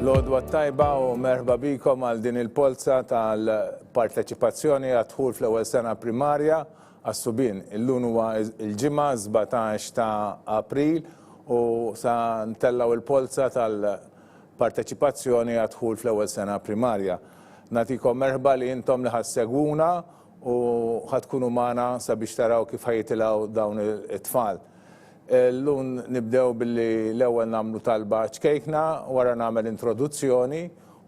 L-għodwa t-tajba u merħba bikom għal din il-polza tal-parteċipazzjoni għad-dħul fl-ewwel sena primarja għas-subien. Illum huwa l-Ġimgħa 17 ta' April u sa ntellgħu il-polza tal-parteċipazzjoni għad-dħul fl-ewwel sena primarja. Nagħtikom merħba li intom li ħa ssegwuna u ħa tkunu magħna sabiex taraw kif ħa jitilgħu dawn it-tfal. Illum nibdew billi l-ewwel nagħmlu talba ċkejkna, wara nagħmel introduzzjoni,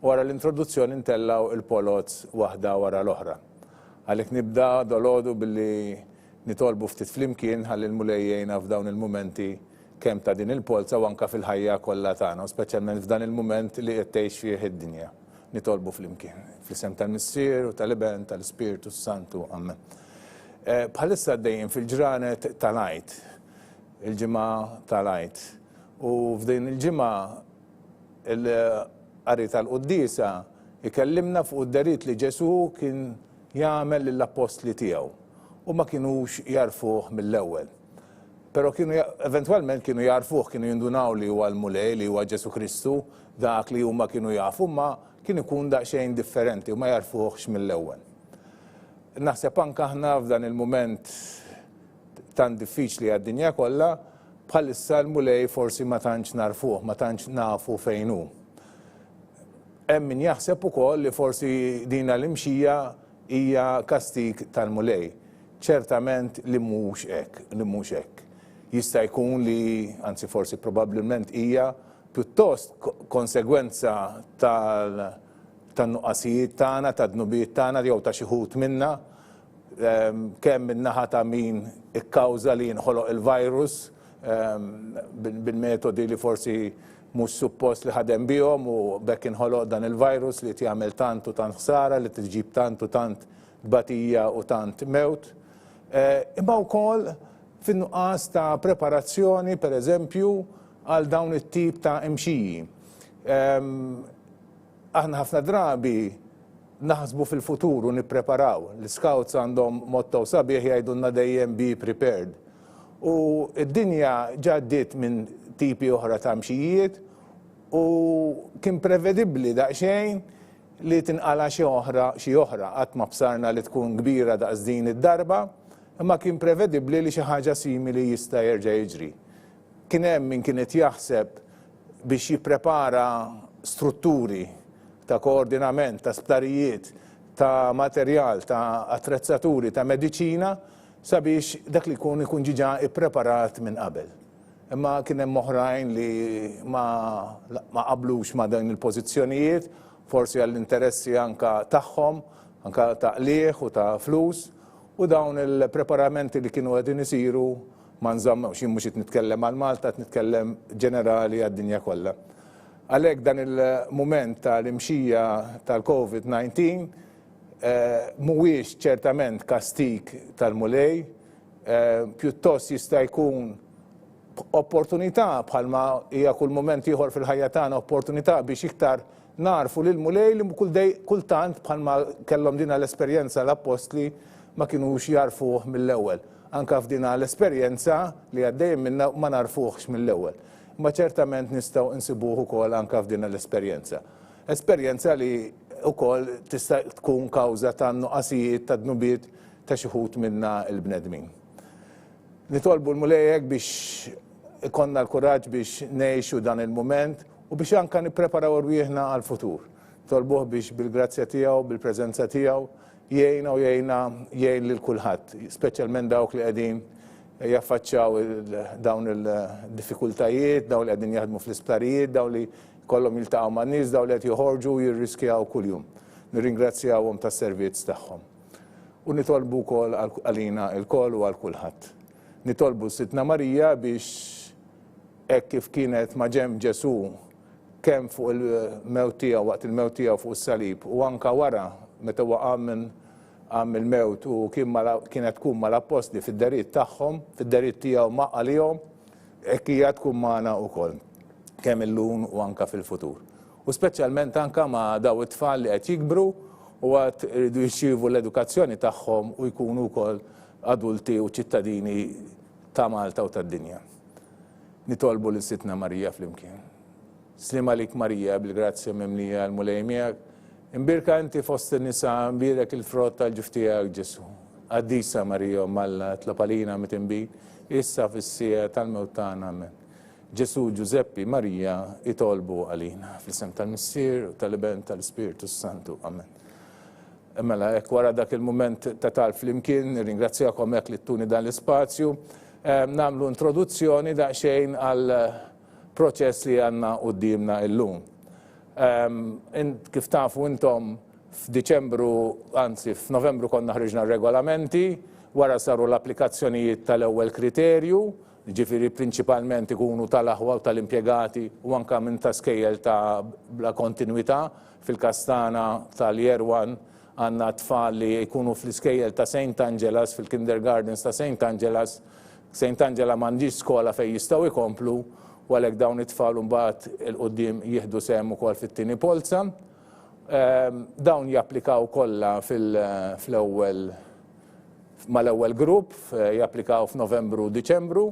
u wara l-introduzzjoni ntellgħu il-poloz waħda wara l-oħra. Għalhekk nibda dolgħodu billi nitolbu ftit flimkien ħalli l-Mulej jgħinna f'dawn il-mumenti kemm ta' din il-polza u anke fil-ħajja kollha tagħna, u speċjalment f'dan il-mument li qed tgħix fih id-dinja. Nitolbu flimkien. Fl-isem tal-Missier u tal-Iben tal-Ispirtu s-Santu. Amen. Bħalissa għaddejjin fil-ġranet tal-Għid, il-ġimgħa tal-Għid. U f'din il-ġimgħa il-qari tal-quddiesa ikellimna fuq id-deriet li Ġesù kien jagħmel lill-appostli tiegħu u ma kinux jagħrfuh mill-ewwel. Però kienu eventwalment kienu jagħrfuh, kienu jindunaw li huwa l-Mulej, li huwa Ġesù Kristu, dak li huma kienu jafu, imma kien ikun daqsxejn differenti u ma jagħrfuhx mill-ewwel. Naħseb anke aħna f'dan il-mument tant diffiċli għad-dinja kollha, bħalissa l-Mulej forsi ma tantx nagħrfuh, ma tantx nafu fejn hu. Hemm min jaħseb ukoll li forsi dina l-imxija hija kastig tal-Mulej. Ċertament li mhux hekk, li mhux hekk. Jista' jkun li, anzi forsi probabbilment hija pjuttost konsegwenza tal tan-nuqqasijiet tagħna, tad-dnubiet tagħna jew ta' xi wħud minna, kemm min-naħa ta' min ikkawża li jinħoloq il-virus bil-metodi li forsi mhux suppost li ħadem bihom u b'hekk inħoloq dan il-virus li qed jagħmel tant u tant ħsara, li qed iġib tant u tant tbatija u tant mewt, imma wkoll fin-nuqqas ta' preparazzjoni, per eżempju, għal dawn it-tip ta' imxiji. Aħna ħafna drabi naħsbu fil-futur u nippreparaw. L-scouts għandhom motto sabiħ jgħidulna dejjem be prepared. U d-dinja ġa għaddiet minn tipi oħra ta' mxijiet u kien prevedibbli daqsxejn li tinqala' xi oħra, xi oħra. Qatt ma bsarna li tkun kbira daqs din id-darba, imma kien prevedibbli li xi ħaġa simili jista' jerġa' jiġri. Kien hemm min kien qed jaħseb biex jipprepara strutturi ta' koordinament, ta' sptarijiet, ta' materjal, ta' attrezzaturi, ta' mediċina sabiex dak li jkun ikun ġiġa ippreparat minn qabel. Imma kien hemm oħrajn li ma ma qablux ma' dawn il-pożizzjonijiet, forsi għall-interessi anka tagħhom, anka ta' qligħ u ta' flus, u dawn il-preparamenti li kienu qegħdin isiru ma nżammewx. Jien mhux qed nitkellem għal Malta, qed nitkellem ġenerali għad-dinja kollha. Għalhekk dan il-mument tal-imxija tal-COVID-19 mhuwiex ċertament kastig tal-Mulej, pjuttost jista' jkun opportunità bħalma hija kull mument ieħor fil-ħajja tagħna opportunità biex iktar nagħrfu lill-Mulej li kull dej kultant bħalma kellhom dina l-esperjenza l-appostli ma kinux jagħrfuh mill-ewwel. Anka f'dina l-esperjenza li għaddejjin minnha ma nagħrfuhx mill-ewwel. Imma ċertament nistgħu nsibuh ukoll anka f'dina l-esperjenza. Esperjenza li wkoll tista' tkun kawża ta' nuqqasijiet, ta' dnubiet ta' xi wħud minna l-bnedmin. Nitolbu l-Mulej hekk biex ikollna l-kuraġġ biex ngħixu dan il-mument u biex anka nippreparaw rwieħna għall-futur. Nitolbuh biex bil-grazzja tiegħu, bil-preżenza tiegħu, jgħinna u jgħinna jgħin lil kulħadd, speċjalment dawk li qegħdin jaffaċċjaw dawn il-diffikultajiet, dawn li qegħdin jaħdmu fl-isptarijiet, dawn li kollhom jiltaqgħu man-nies, dawn li qed joħorġu u jirriskjaw kuljum. Nirringrazzjawhom tas-servizz tagħhom. U nitolbu wkoll għalina lkoll u għal kulħadd. Nitolbu Sidtna Marija biex hekk kif kienet ma' ġenb Ġesù kemm fuq il-mewt tiegħu waqt il-mewt tiegħu fuq is-salib u anka wara meta huwa qam minn qam mill-mewt u kien kienet tkun mal-appostli fid-deriet tagħhom, fid-deriet tiegħu ma' għalihom, hekk hija tkun magħna wkoll kemm illum u anka fil-futur. U speċjalment anka ma' daw it-tfal li qed jikbru u għad iridu jirċievu l-edukazzjoni tagħhom u jkunu wkoll adulti u ċittadini ta' Malta u tad-dinja. Nitolbu lil Sidtna Marija flimkien. Sliem għalik Marija, bil-grazzja mimlija, l-Mulej miegħek. Imbierka inti fost in-nisa, imbierek il-frott tal-ġuf tiegħek Ġesù. Qaddisa Marija Omm Alla, itlob għalina mitinbin, issa fis-siegħa tal-mewt tagħna. Amen. Ġesù, Ġużeppi, Marija, itolbu għalina. Fl-isem tal-Missier, u tal-Iben, tal-Ispirtu s-Santu. Amen. Mela, hekk wara dak il-mument ta' talb flimkien, nirringrazzjakom hekk li ttuni dan l-ispazju. Nagħmlu introduzzjoni daqsxejn għal proċess li għandna quddiemna illum. Kif tafu intom f'Diċembru, anzi f'Novembru konna ħriġna r-regolamenti, wara saru l-applikazzjonijiet tal-ewwel kriterju, ġifieri prinċipalment ikunu tal-aħwa u tal-impjegati u anke minn ta' skejjel ta' bla kontinwità. Fil-każ tagħna tal-Year One għandna tfal li jkunu fl-iskejjel ta' Saint Angela's, fil-kindergartens ta' Saint Angela's. Saint Angela m'għandhiex skola fejn jistgħu jkomplu u għalhekk dawn it-tfal imbagħad 'il quddiem jieħdu sehem ukoll fit-tieni polza. Dawn japplikaw kollha fl-ewwel mal-ewwel grupp, japplikaw f'Novembru u Diċembru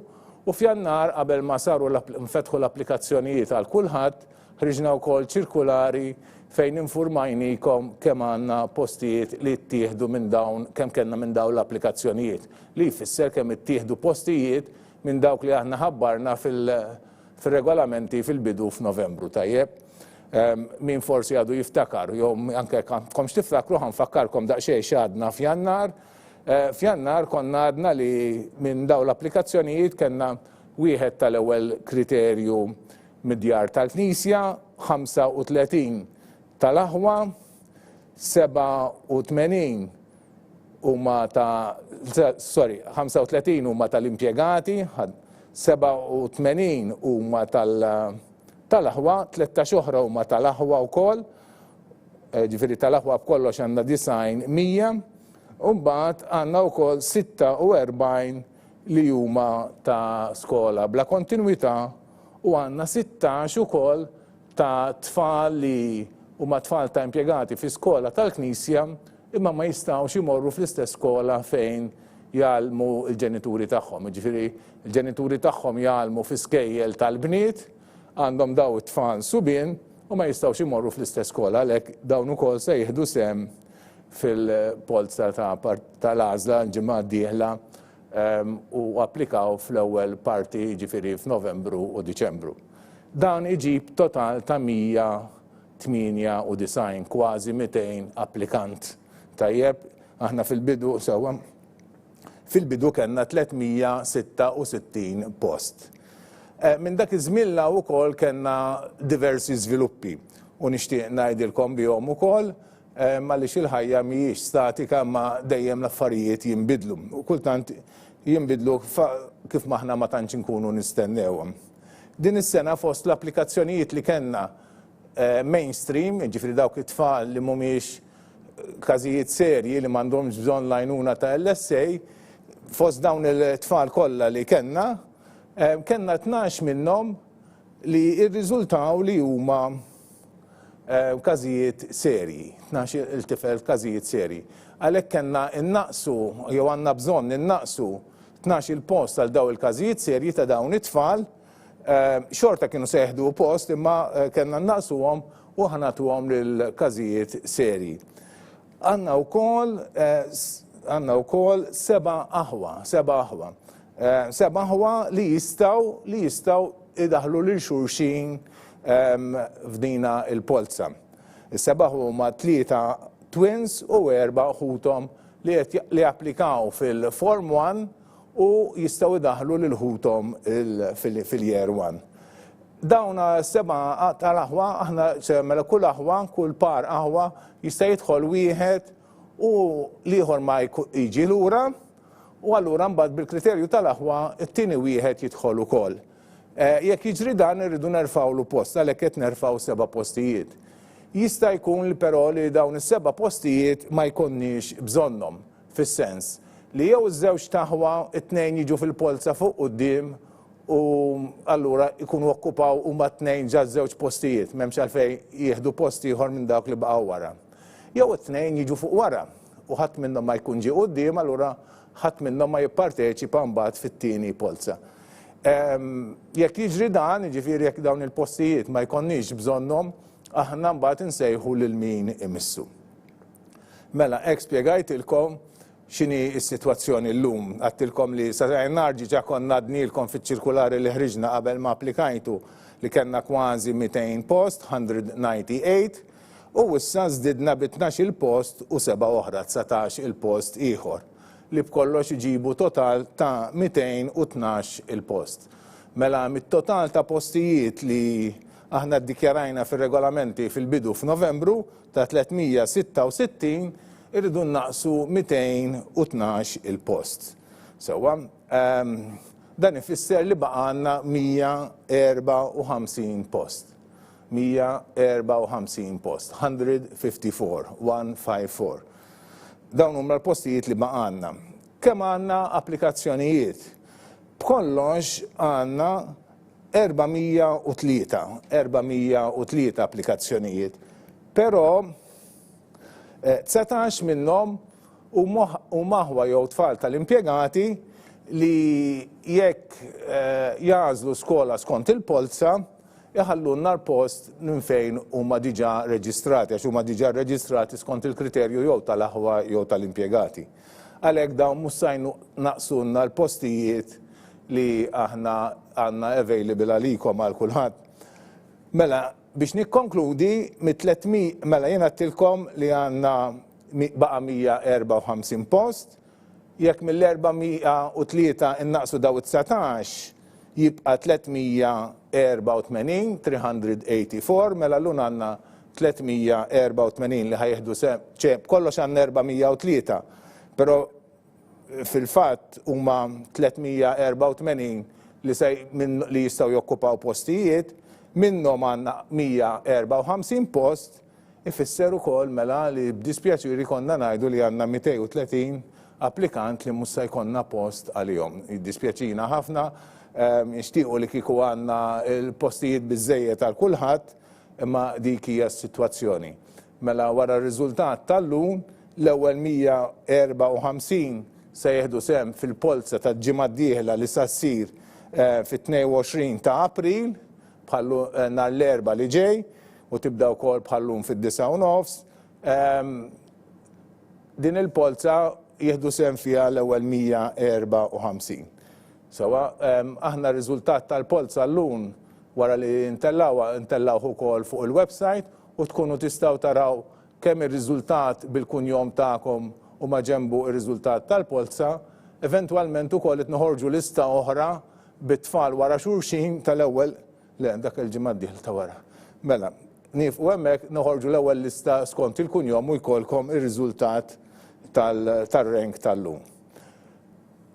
u f'Jannar qabel ma saru nfetħu l-applikazzjonijiet għal kulħadd Ħriġna wkoll ċirkulari fejn infurmajnikom kemm għandna postijiet li ttieħdu minn dawn kemm kellna minn dawn l-applikazzjonijiet, li jfisser kemm ittieħdu postijiet minn dawk li aħna ħabbarna fil-regolamenti fil-bidu f'Novembru, tajjeb? Min forsi għadu jiftakar, jew anke jekk għandkomx tiftakru ħa nfakkarkom daqsxejn x'għadna f'Jannar. F'Jannar konna għadna li minn dawn l-applikazzjonijiet kellna wieħed tal-ewwel kriterju mid-djar tal-Knisja, 35 tal-aħwa, 87 huma ta' sorry, 35 huma tal-impjegati, 87 huma tal-aħwa, 13 oħra huma tal-aħwa wkoll, eh, ġifieri tal-aħwa b'kollox għandna 90 100, u mbagħad għandna wkoll 46 li huma ta' skola bla kontinwità u għandna 16 ukoll ta' tfal li huma tfal ta' impjegati fi skola tal-Knisja imma ma jistgħux imorru fl-istess skola fejn jgħallmu l-ġenituri tagħhom. Jiġifieri l-ġenituri tagħhom jgħallmu fi skejjel tal-bniet, għandhom daw it-tfal subien u ma jistgħux imorru fl-istess skola għalhekk dawn ukoll se jieħdu sehem fil-polza tal-għażla l-ġimgħa d-dieħla u applikaw fl-ewwel parti jiġifieri f'Novembru u Diċembru. Dan iġib total ta' 198, kważi 200 applikant. Tajjeb, aħna fil-bidu sewwa fil-bidu kellna 366 post. Eh, minn dak iż-żmien la wkoll kellna diversi żviluppi u nixtieq ngħidilkom bihom ukoll Għaliex il-ħajja mhijiex statika imma dejjem l-affarijiet jinbidlu. U kultant jinbidlu kif m'aħna ma tantx inkunu nistennewhom. Din is-sena fost l-applikazzjonijiet li kellna mainstream, jiġifieri dawk it-tfal li mhumiex każijiet serji li m'għandhomx bżonn l-għajnuna ta' LSA, fost dawn it-tfal kollha li kellna, kellna 12 minnhom li rriżultaw li huma każijiet serji, 12-il tifel każijiet serji. Għalhekk kellna nnaqqsu jew għandna bżonn innaqqsu 12-il post għal dawn il-każijiet serji ta' dawn it-tfal. Xorta kienu se jeħdu post imma kellna nnaqqsuhom u ħa nagħtuhom lil każijiet serji. Għandna wkoll għandna wkoll seba' aħwa, seba' aħwa. Seba' aħwa li jistgħu li jistgħu idaħlu lil xulxin f'dina il-polza. Is-seba' huma tlieta twins u erba' ħuthom li qed li applikaw fil-Form 1 u jistgħu idaħlu lil ħuthom fil-Year 1. Dawn seba' tal-aħwa, aħna mela kull aħwa, kull par aħwa jista' jidħol wieħed u l-ieħor ma jiġi lura u allura mbagħad bil-kriterju tal-aħwa t-tieni wieħed jidħol ukoll. Eh, jekk jiġri dan irridu nerfgħulu post, għalhekk qed nerfgħu seba' postijiet. Jista' jkun li però li dawn is-seba' postijiet ma jkollniex bżonnhom, fis-sens li jew iż-żewġ taħwa it-tnejn jiġu fil-polza fuq quddiem u allura jkunu okkupaw huma t-tnejn ġa żewġ postijiet, m'hemmx għalfejn jieħdu post ieħor minn dawk li baqgħu wara. Jew it-tnejn jiġu fuq wara u ħadd minnhom ma jkun ġie quddiem allura ħadd minnhom ma jipparteċipa mbagħad fit-tieni polza. Jekk jiġri dan, jiġifieri jekk dawn il-postijiet ma jkollniex bżonnhom, aħna mbagħad insejħu lil min imissu. Mela, hekk spjegajtilkom x'inhi s-sitwazzjoni llum. Għadtilkom li sa nhar ġiġa konna għadnielkom fiċ-ċirkulari li ħriġna qabel ma applikajtu li kellna kważi 200 post, 198, u issa żdidna bi 12-il post u seba' oħra, 19-il post ieħor, li b'kollox iġibu total ta' 212 il-post. Mela mit-total ta' postijiet li aħna ddikjarajna fir-regolamenti fil-bidu f'Novembru ta' 366 irridu nnaqqsu 212 il-post. Sewwa, dan ifisser li baqgħalna 154 post. 154 post, 154, 154. Dawn huma l-postijiet li baqgħalna. Kemm għandna applikazzjonijiet? B'kollox għandna 403, 403 applikazzjonijiet. Però 19 minnhom huma aħwa jew tfal tal-impjegati li jekk jagħżlu skola skont il-polza, iħallulna l-post minn fejn huma diġà reġistrati, għax huma diġà rreġistrati skont il-kriterju jew tal-aħwa jew tal-impjegati. Għalhekk dawn mhux sa jnaqqsulna l-postijiet li aħna għandna available għalikom għal kulħadd. Mela, biex nikkonkludi, mit-300, mela jien għedtilkom li għandna baqa' 154 post, jekk mill-403 innaqqsu daw it-19, jibqa' 384, 384, mela llum għandna 384 li ħa jieħdu sehem, ċe, b'kollox għandna 403, però fil-fatt huma 384 li se li jistgħu jokkupaw postijiet, minnhom għandna 154 post, ifisser ukoll mela li b'dispjaċir ikollna ngħidu li għandna 230 applikant li mhux se jkollna post għalihom. Jiddispjaċina ħafna, nixtiequ li kieku għandna l-postijiet biżżejjed għal kulħadd, imma dik hija s-sitwazzjoni. Mela wara r-riżultat tal-lum, l-ewwel 154 se jieħdu sehem fil-polza tal-ġimgħa d-dieħla li sa ssir fit-22 ta' April, bħal nhar l-Erbgħa li ġej, u tibda wkoll bħal-lum fid-disgħa u nofs. Din il-polza jieħdu sehem fiha l-ewwel 154. Sewwa, aħna r-riżultat tal-polza llum wara li ntellgħuha, ntellgħuh ukoll fuq il-website u tkunu tistgħu taraw kemm ir-riżultat bil-kunjom tagħkom u maġenbu r-riżultat tal-polza. Eventwalment ukoll qed noħorġu lista oħra bit-tfal wara xulxin tal-ewwel, le, dak il-ġimgħa d-dieħla ta' wara. Mela, niefqu hemmhekk, noħorġu l-ewwel lista skont il-kunjom u jkollkom ir-riżultat tal-rank tal-lum.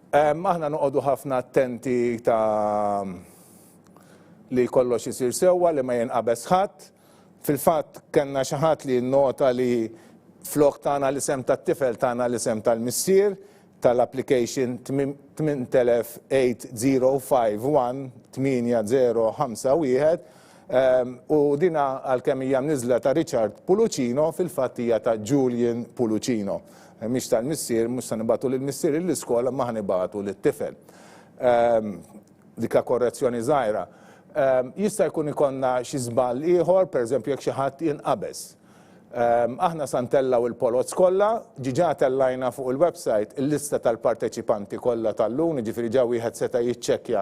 Aħna noqogħdu ħafna attenti ta' li kollox isir sewwa, li ma jinqabeż ħadd. Fil-fatt kellna xi ħadd li nnota li flok tana l-isem tat-tifel tana l-isem tal-missier tal-application 8051 8051 u dina għalkemm hija mniżżla ta' Richard Pulucino fil-fatt hija ta' Julian Pulucino. Mhix tal-missier, mhux se nibagħtu lill-missier l-iskola imma ħa nibagħtu lit-tifel. Dika korrezzjoni żgħira. Jista' jkun ikollna xi żball ieħor, pereżempju jekk xi ħadd jinqabeż. Aħna sa ntellgħu il-poloz kollha, ġiġa tellajna fuq il-website il-lista tal-parteċipanti kollha tal-lum, jiġifieri ġa wieħed seta' jiċċekkja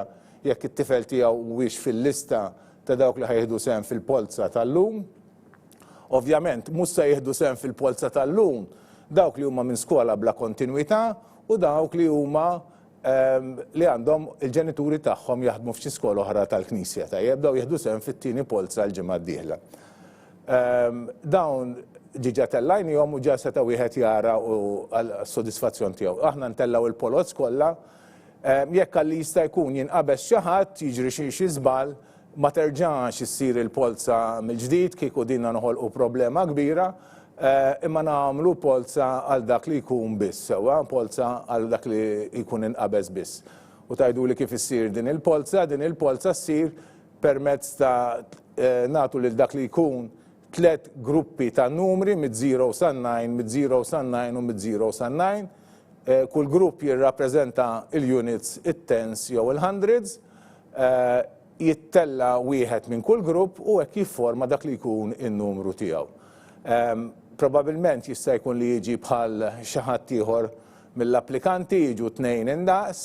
jekk it-tifel tiegħu huwiex fil-lista ta' dawk li ħa jieħdu sehem fil-polza tal-lum. Ovvjament, mhux se jieħdu sehem fil-polza tal-lum dawk li huma minn skola bla kontinwità u dawk li huma li għandhom il-ġenituri tagħhom jaħdmu f'xi skola oħra tal-Knisja, tajjeb, daw jieħdu sehem fit-tieni polza l-ġimgħa d-dieħla. Dawn ġiġa tellajnihom u ġa seta' wieħed jara u għas-sodisfazzjon tiegħu. Aħna ntellgħu il-poloz kollha, jekk għalli jista' jkun jinqabeż xi ħadd, jiġri xi żball, ma terġax issir il-polza mill-ġdid kieku dinna noħolqu problema kbira, imma nagħmlu polza għal dak li jkun biss, sewwa, polza għal dak li jkun inqabeż biss. U tgħiduli kif issir din il-polza? Din il-polza ssir permezz ta' nagħtu lil dak li jkun tliet gruppi ta' numri mid-0 san-9, mid-0 san-9 u mid-0 san-9. Kull grupp jirrappreżenta il-units, it-tens jew il-hundreds. Jittella' wieħed minn kull grupp u hekk jifforma dak li jkun in-numru tiegħu. Probabilment jista' jkun li jiġi bħal xi ħadd ieħor mill-applikanti, jiġu tnejn indaqs.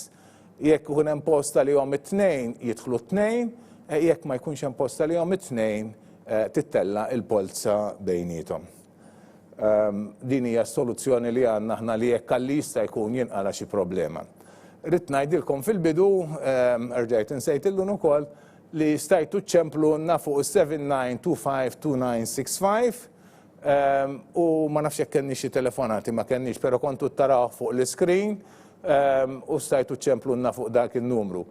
Jekk ikun hemm post għalihom it-tnejn, jidħlu t-tnejn, jekk ma jkunx hemm post għalihom it-tnejn, tittella' l-polza bejniethom. Din hija s-soluzzjoni li għandna aħna li jekk għal li jista' jkun jinqala' xi problema. Ridt ngħidilkom fil-bidu, erġajt insejtillun ukoll, li stajtu ċċemplulna fuq is-79252965 u ma nafx jekk kellniex xi telefonati, ma kellniex, però kontu tarawh fuq l-iscreen u stajtu ċċemplulna fuq dak in-numru.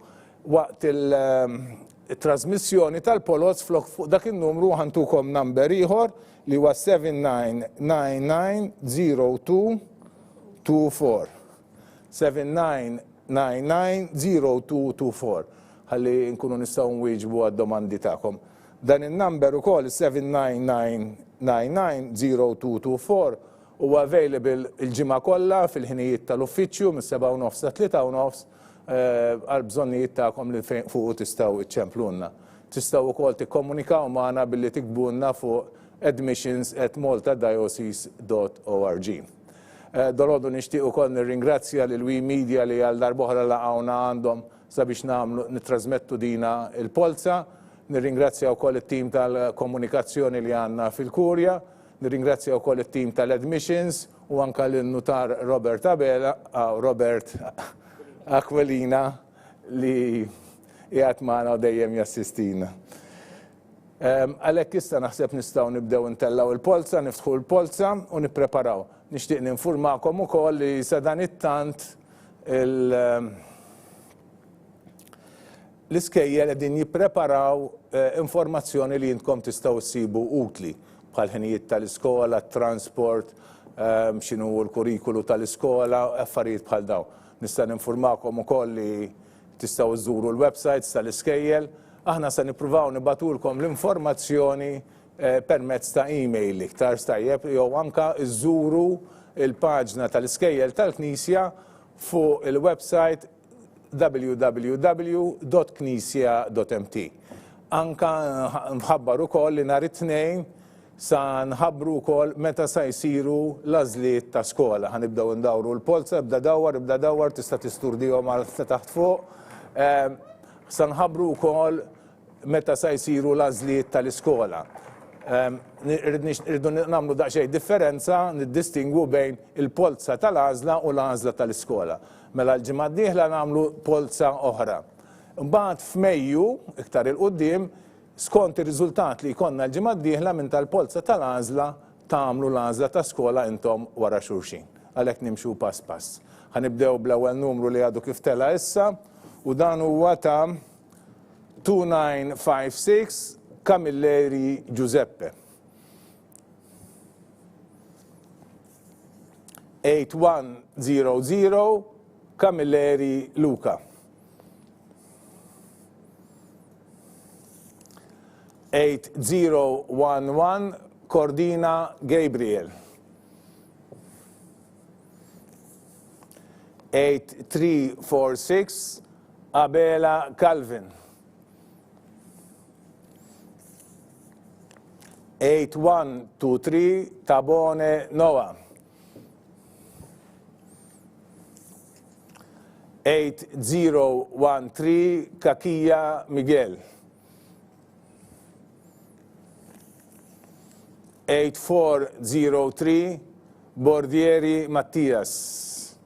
Waqt il-trasmissjoni tal-poloz flok fuq dak in-numru ħa ntukom number ieħor li huwa 79990224. 79990224 ħalli nkunu nistgħu nwieġbu għad-domandi tagħkom. Dan in-number ukoll 79990224 huwa available il-ġimgħa kollha fil-ħinijiet tal-uffiċċju mis-7:30 sa 3:30 għall-bżonnijiet tagħkom li fuqu tistgħu iċċemplulna. Tistgħu wkoll tikkomunikaw magħna billi tiktbulna fuq admissions@maltadiocese.org. Dalgħodu nixtieq ukoll nirringrazzja lil We Media li għal darb'oħra laqgħuna għandhom sabiex nagħmlu nittrażmettu dina l-polza. Nirringrazzja wkoll it-tim tal-komunikazzjoni li għandna fil-Kurja. Nirringrazzja wkoll it-tim tal-admissions u anke lin-nutar Robert Abela, Robert Aquilina li qiegħed magħna u dejjem jassistina. Għalhekk issa naħseb nistgħu nibdew intellgħu l-polza, niftħu l-polza u nippreparaw. Nixtieq ninfurmakom ukoll li sadanittant l-iskejjel qegħdin jippreparaw informazzjoni li intkom tistgħu ssibu utli bħal ħinijiet tal-iskola, transport, x'inhu l-kurrikulu tal-iskola, affarijiet bħal dawn. Nista' ninfurmakom ukoll li Tistgħu żżuru l-websites tal-iskejjel. Aħna se nippruvaw nibagħtulkom l-informazzjoni permezz ta' email iktar tajjeb jew anke żżuru l-paġna tal-iskejjel tal-Knisja fuq il-website www.knisja.mt. Anke nħabbar ukoll li nhar it-Tnejn Sa nħabbru wkoll meta sa jsiru l-għażliet ta' skola. Ħa nibdew indawru l-polza, ibda dawwar, ibda dawwar, tista' tisturdihom għal ta' taħt fuq. Sa nħabbru wkoll meta sa jsiru l-għażliet tal-iskola. Irridu nagħmlu daqsxejn differenza, niddistingwu bejn il-polza tal-għażla u l-għażla tal-iskola. Mela l-ġimgħa d-dieħla nagħmlu polza oħra. Imbagħad f'Mejju, iktar 'il quddiem, Skont ir-riżultat li jkollna l-ġimgħa d-dieħla minn tal-polza tal-għażla tagħmlu l-għażla ta' skola intom wara xulxin. Għalhekk nimxu pass pass. Ħa nibdew bl-ewwel numru li għadu kif tela' issa u dan huwa ta' 2956 Camilleri Giuseppe. 8100 Camilleri Luca. 8011 Cordina Gabriel. 8346 Abela Calvin. 8123 Tabone Noah. 8013 Kakia Miguel. 8403 Bordieri Mattias.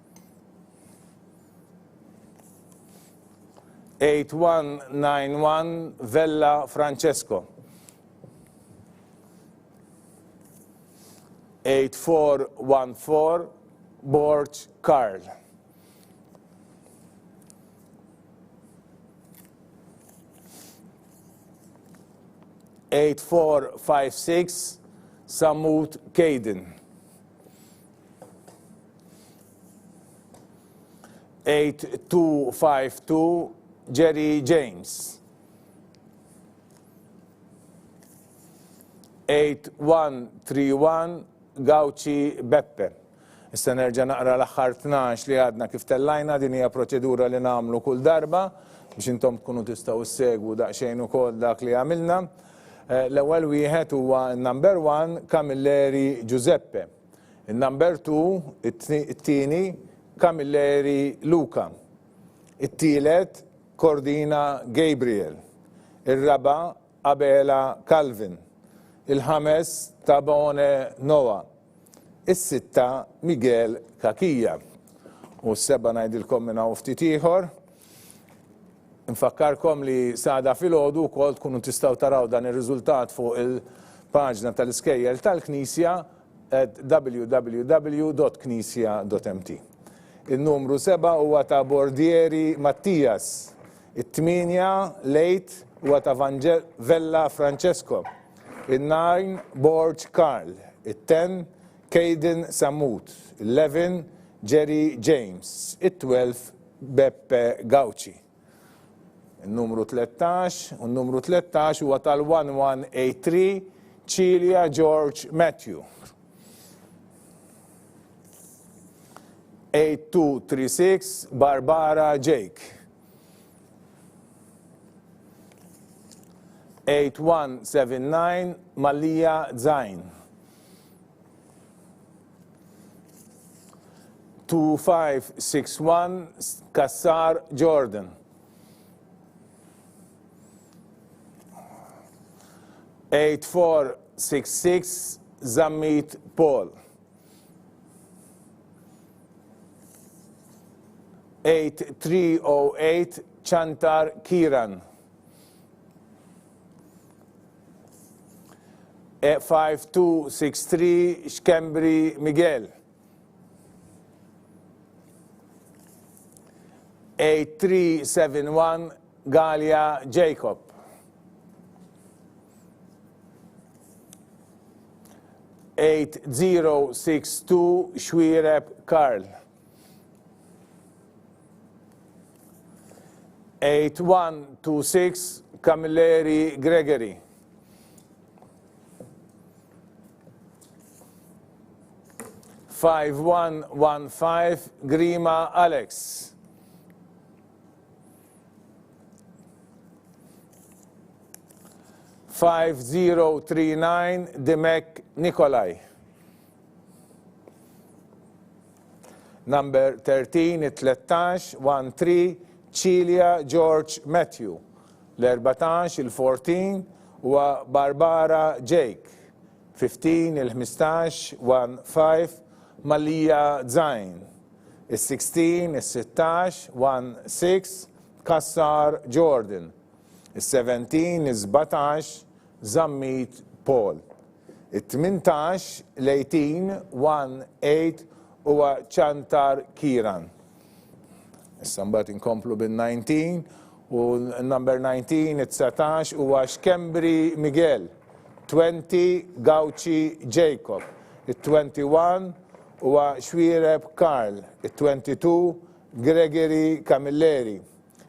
8191 Vella Francesco. 8414 Borg Carl. 8456 Samut Caden. 8252 Jerry James. 8131 Gauci Beppe. Issa nerġa' naqra l-aħħar 12 li għadna kif tellajna, din hija proċedura li nagħmlu kull darba. biex intom tkunu tistgħu ssegwu daqsxejn ukoll dak li għamilna. Eh, l-ewwel wieħed huwa number 1 Camilleri Giuseppe. Il-number 2 it-tieni Camilleri Luca. It-tielet Cordina Gabriel. Ir-raba' Abela Calvin. Il-ħames Tabone Noah. Is-sitta Miguel Cachia. U s-seba' ngħidilkom minn hawn ftit ieħor. Nfakkarkom li s'għada filgħodu wkoll tkunu tistgħu taraw dan ir-riżultat fuq il-paġna tal-Iskejjel tal-Knisja at www.knisja.mt. Il-numru 7 huwa ta' Bordieri Mattias. It-tmienja, l-eight, huwa ta' Vella Francesco. In-nine, Borg Karl. It-ten, Kayden Sammut. Il-leven, Jerry James. It-twelve, Beppe Gauci. In-numru 13, u n-numru 13 huwa tal-1183, Cilia George Matthew. 8236, Barbara Jake. 8179 Mallia Zain. 2561 Cassar Jordan. 8466 Zammit Paul. 8308 Chantar Kiran. 5263 Schembri Miguel. 8371 Galea Jacob. 8062 Xuereb Karl. 8126 Camilleri Gregory. 5115 Grima Alex. 5039 Dimech Nikolai. Number 13, it-13, 1-3, Cilia George Matthew. L-14, il-14, huwa Barbara Jake. 15, il-15, 1-5, Mallia Zain. Is-16, is-16, 1-6, Cassar Jordan. Is-17, is-17, Zammit Paul. It-18, l-18, 1-8, huwa Chantar Kiran. Issa mbagħad inkomplu bin-19 u number 19, it-19 huwa Schembri Miguel, 20 Gauci Jacob, it-21 huwa Xuereb Karl, it-22 Gregory Camilleri,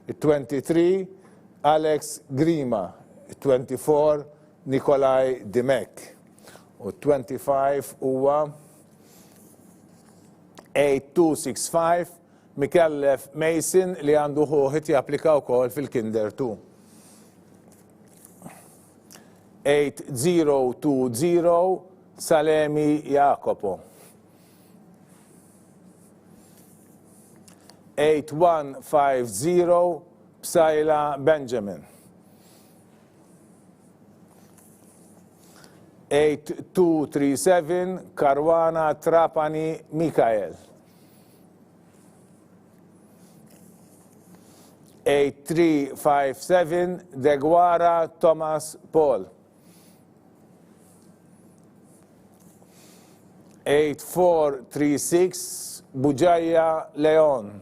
it-23 Alex Grima, it-24 Nikolai Dimech u t-25 huwa 8265 Micallef Mason li għandu ħuh qed japplika wkoll fil-Kinder 2. 8020 Salemi Jacopo. 8150 Psaila Benjamin. 8237 Caruana Trapani Mikael. 8357 Deguara Thomas Paul. 8436 Buġajja Leon.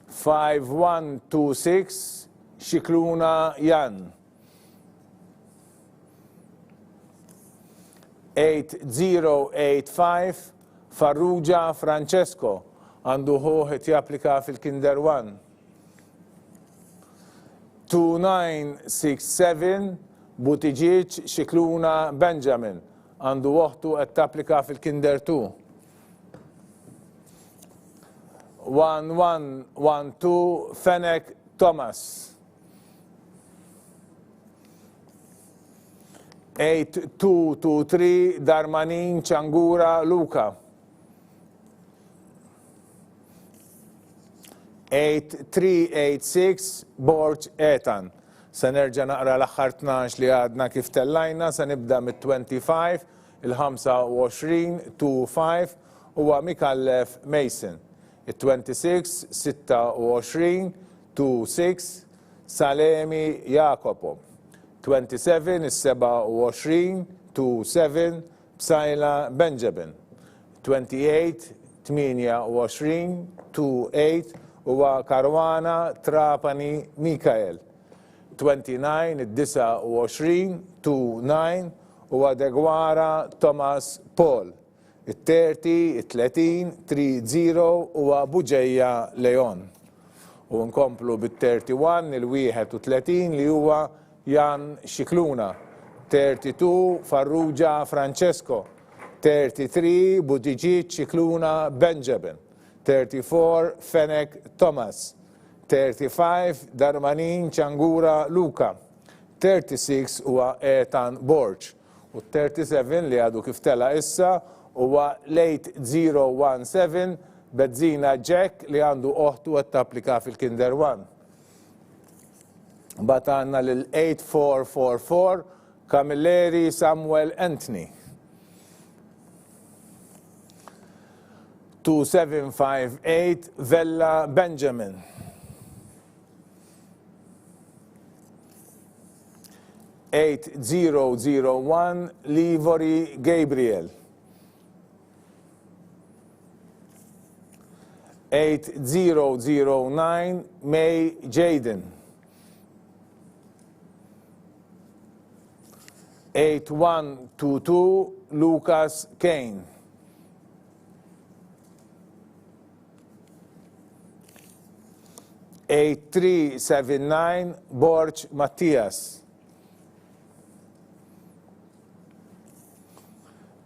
5126 Scicluna Jan. 8085 Farrugia Francesco għandu ħuh qed japplika fil-Kinder 1. 2967 Buttigieg Scicluna Benjamin għandu oħtu qed tapplika fil-Kinder 2. 1112 Fenech Thomas. 8223 Darmanin Ciangura Luca. 8386 Borg Ethan. Se nerġa' naqra l-aħħar 12 li għadna kif tellajna, se nibda mit-25, il-25, 25 huwa Micallef Mason. It-26, 26, 26, Salemi Jacopo. 27, is-27, 27, Psaila Benjamin. 28, 28, 28, huwa Caruana Trapani Mikael. 29, id-29, 29, huwa Deguara Thomas Paul. It-30, it-30, 30, huwa Bugeja Leon. U nkomplu bit-31, il-31 li huwa Jan Scicluna. 32, Farrugia Francesco. 33, Buttigieg Scicluna Benjamin. 34, Fenech Thomas. 35, Darmanin Ciangura Luca. 36 huwa Ethan Borg. U 37 li għadu kif tela' issa huwa l-8017 Bezzina Jack li għandu oħtu qed tapplika fil-Kinder One. Mbagħad għandna lil 8444 Camilleri Samuel Anthony. 2758 Vella Benjamin. 8001 Livori Gabriel. 8009 May Jaden. 8122 Lucas Kane. 8379 Borg Mattias.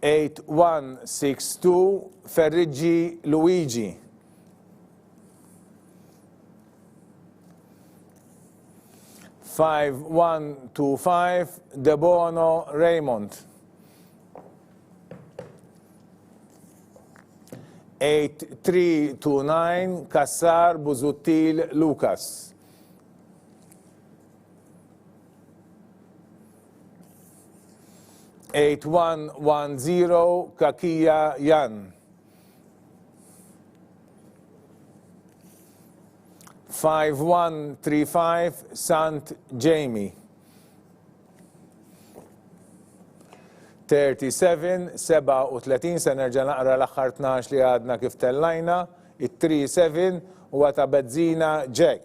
8162 Ferriggi Luigi. 5125 Debono Raymond. 8329 Cassar Busuttil Lucas. 8110 Kakia Jan. 5135 Sant Jamie. 37, 37, se nerġa' naqra l-aħħar 12 li għadna kif tellajna, it-37 huwa ta' Bezzina Jack.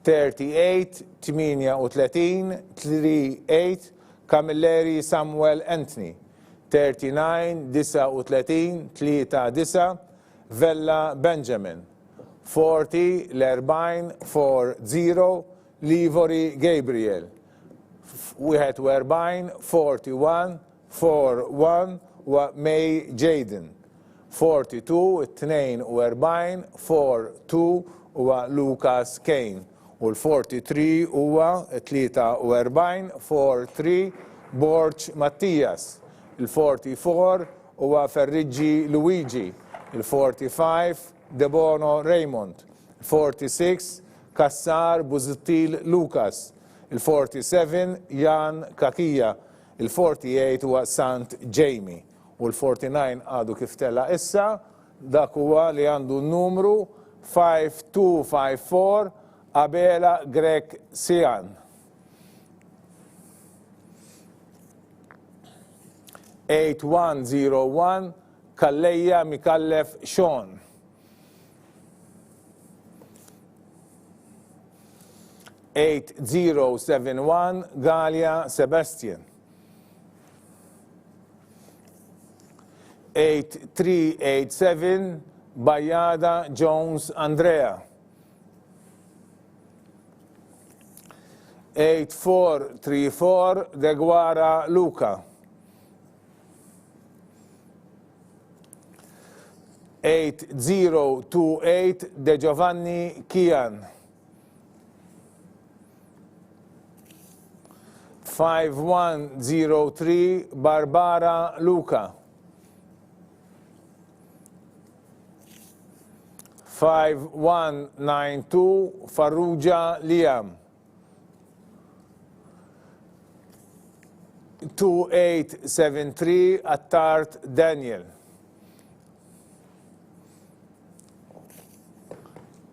38, 38, 38, Camilleri Samuel Anthony. 39, 39, 39, Vella Benjamin. 40, l-40, 40, Livori Gabriel. 41, 41, 41 huwa May Jayden. 42, 42, 42 huwa Lucas Kane. U l-43 huwa 43, 43 Borg Mattias. Il-44 huwa Ferriggi Luigi. Il-45 Debono Raymond. Il-46 Cassar Busuttil Lucas. Il-47 Jan Cachia. Il-48 huwa Sant Jamie. U l-49 għadu kif tela' issa, dak huwa li għandu n-numru 5254 Abela Grech Sian. 8101 Calleja Micallef Sean. 8071 Galea Sebastian. 8387 Bajada Jones Andrea. 8434Deguara Luca. 8028 De Giovanni Kian. 5103 Barbara Luca. 5192 Farrugia Liam. 2873 Attard Daniel.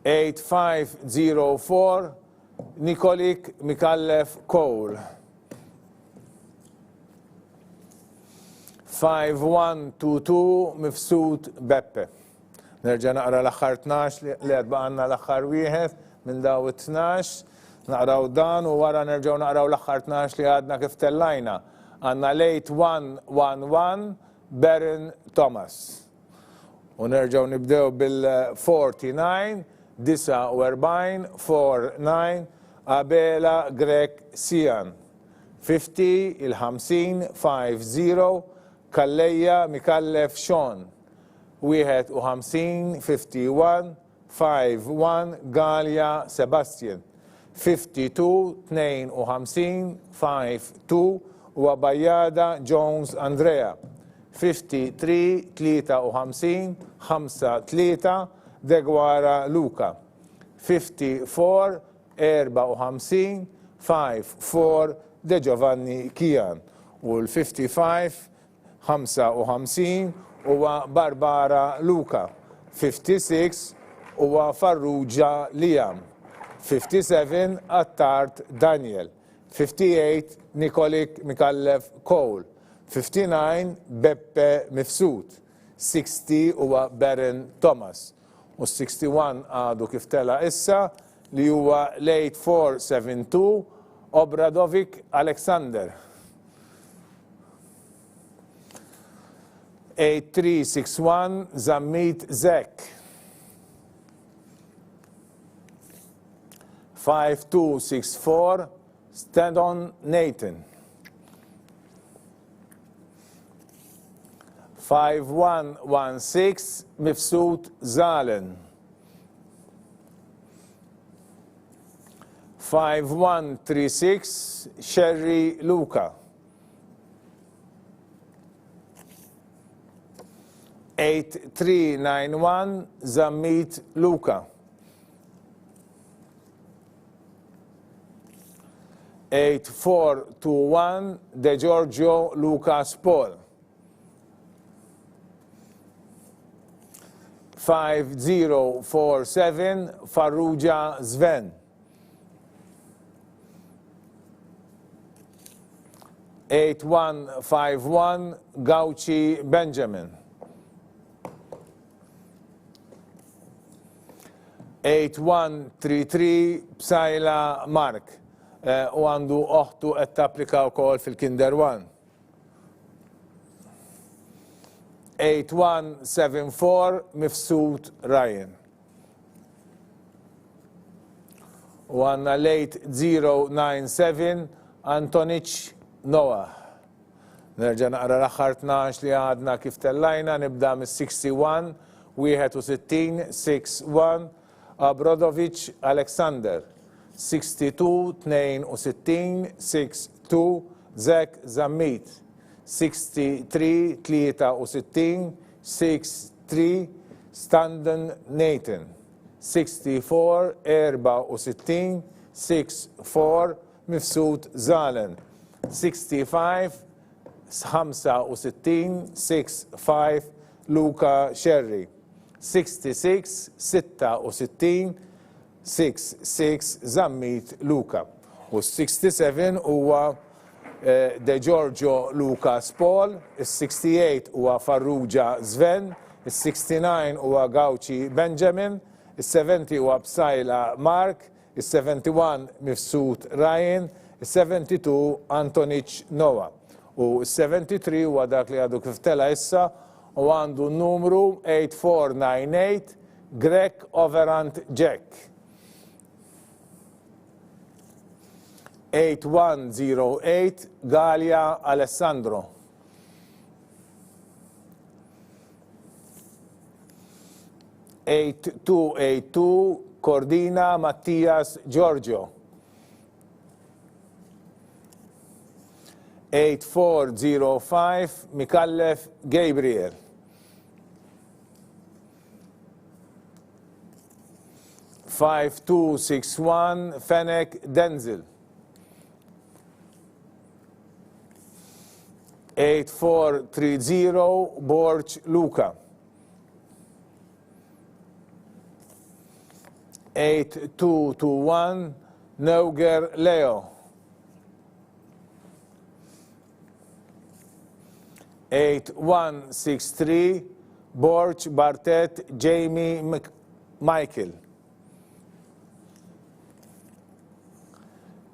8504 Nikolik Mikallef Cole. 5122 Mifsud Beppe. Nerġa' naqra l-aħħar 12 li għad baqgħalna l-aħħar wieħed minn daw it-12. Naqraw dan u wara nerġgħu naqraw l-aħħar 12 li għadna kif tellajna. Għandna l-8111 Baron Thomas. U nerġgħu nibdew bil-49 49 49 Abela Grech Sian. 50 il-50 50 Calleja Micallef Sean. 51 51 51 Galea Sebastian 52 52 52 u Abajada Jones Andrea 53 53 53 Deguara Luca 54 54 54 De Giovanni Kian u l-55 55 huwa Barbara Luca, 56 huwa Farrugia Liam, 57 Attard Daniel, 58 Nikolik Micallef Cole, 59 Beppe Mifsud, 60 huwa Baron Thomas u 61 għadu kif tela' issa li huwa l-8472 Obradovic Alexander. 8361 Zammit Zek. 5264 Stedon Nathan. 5116 Mifsud Zalen. 5136 Sherry Luca. 8391 Zammit Luca. 8421 De Giorgio Lucas Paul. 5047 Farrugia Sven. 8151 Gauci Benjamin. 8133 Psaila Mark eh, u għandu oħtu qed tapplika wkoll fil-Kinder 1. 8174 Mifsud Ryan. U għandna l-8097 Antonic Noah. Nerġa' naqra l-aħħar 12 li għadna kif tellajna, nibda mis-61, 61, 6-1, Abrodovic Alexander, 62, 62, 6-2, Zach Zammit, 63, 63, 6-3, Standen Nathan, 64, 64, 6-4, Mifsud Zalen, 65, 65, 6-5, Luca Scerri, 66, 66, 6-6, Zammit Luca. U 67 huwa De Giorgio Lucas Paul, is-68 huwa Farrugia Sven, is-69 huwa Gauci Benjamin, is-70 huwa Psaila Mark, is-71 Mifsud Ryan, is-72 Antonic Noah. U s-73 huwa dak li għadu kif tela' issa u għandu n-numru 8498 Grech Overant Jack. 8108 Galea Alessandro. 8282 Cordina Mattias Giorgio. 8405 Micallef Gabriel. 5261 Fenech Denzel. 8430 Borg Luca. 8221 Neuger Leo. 8163 Borg Bartet Jamie Michael.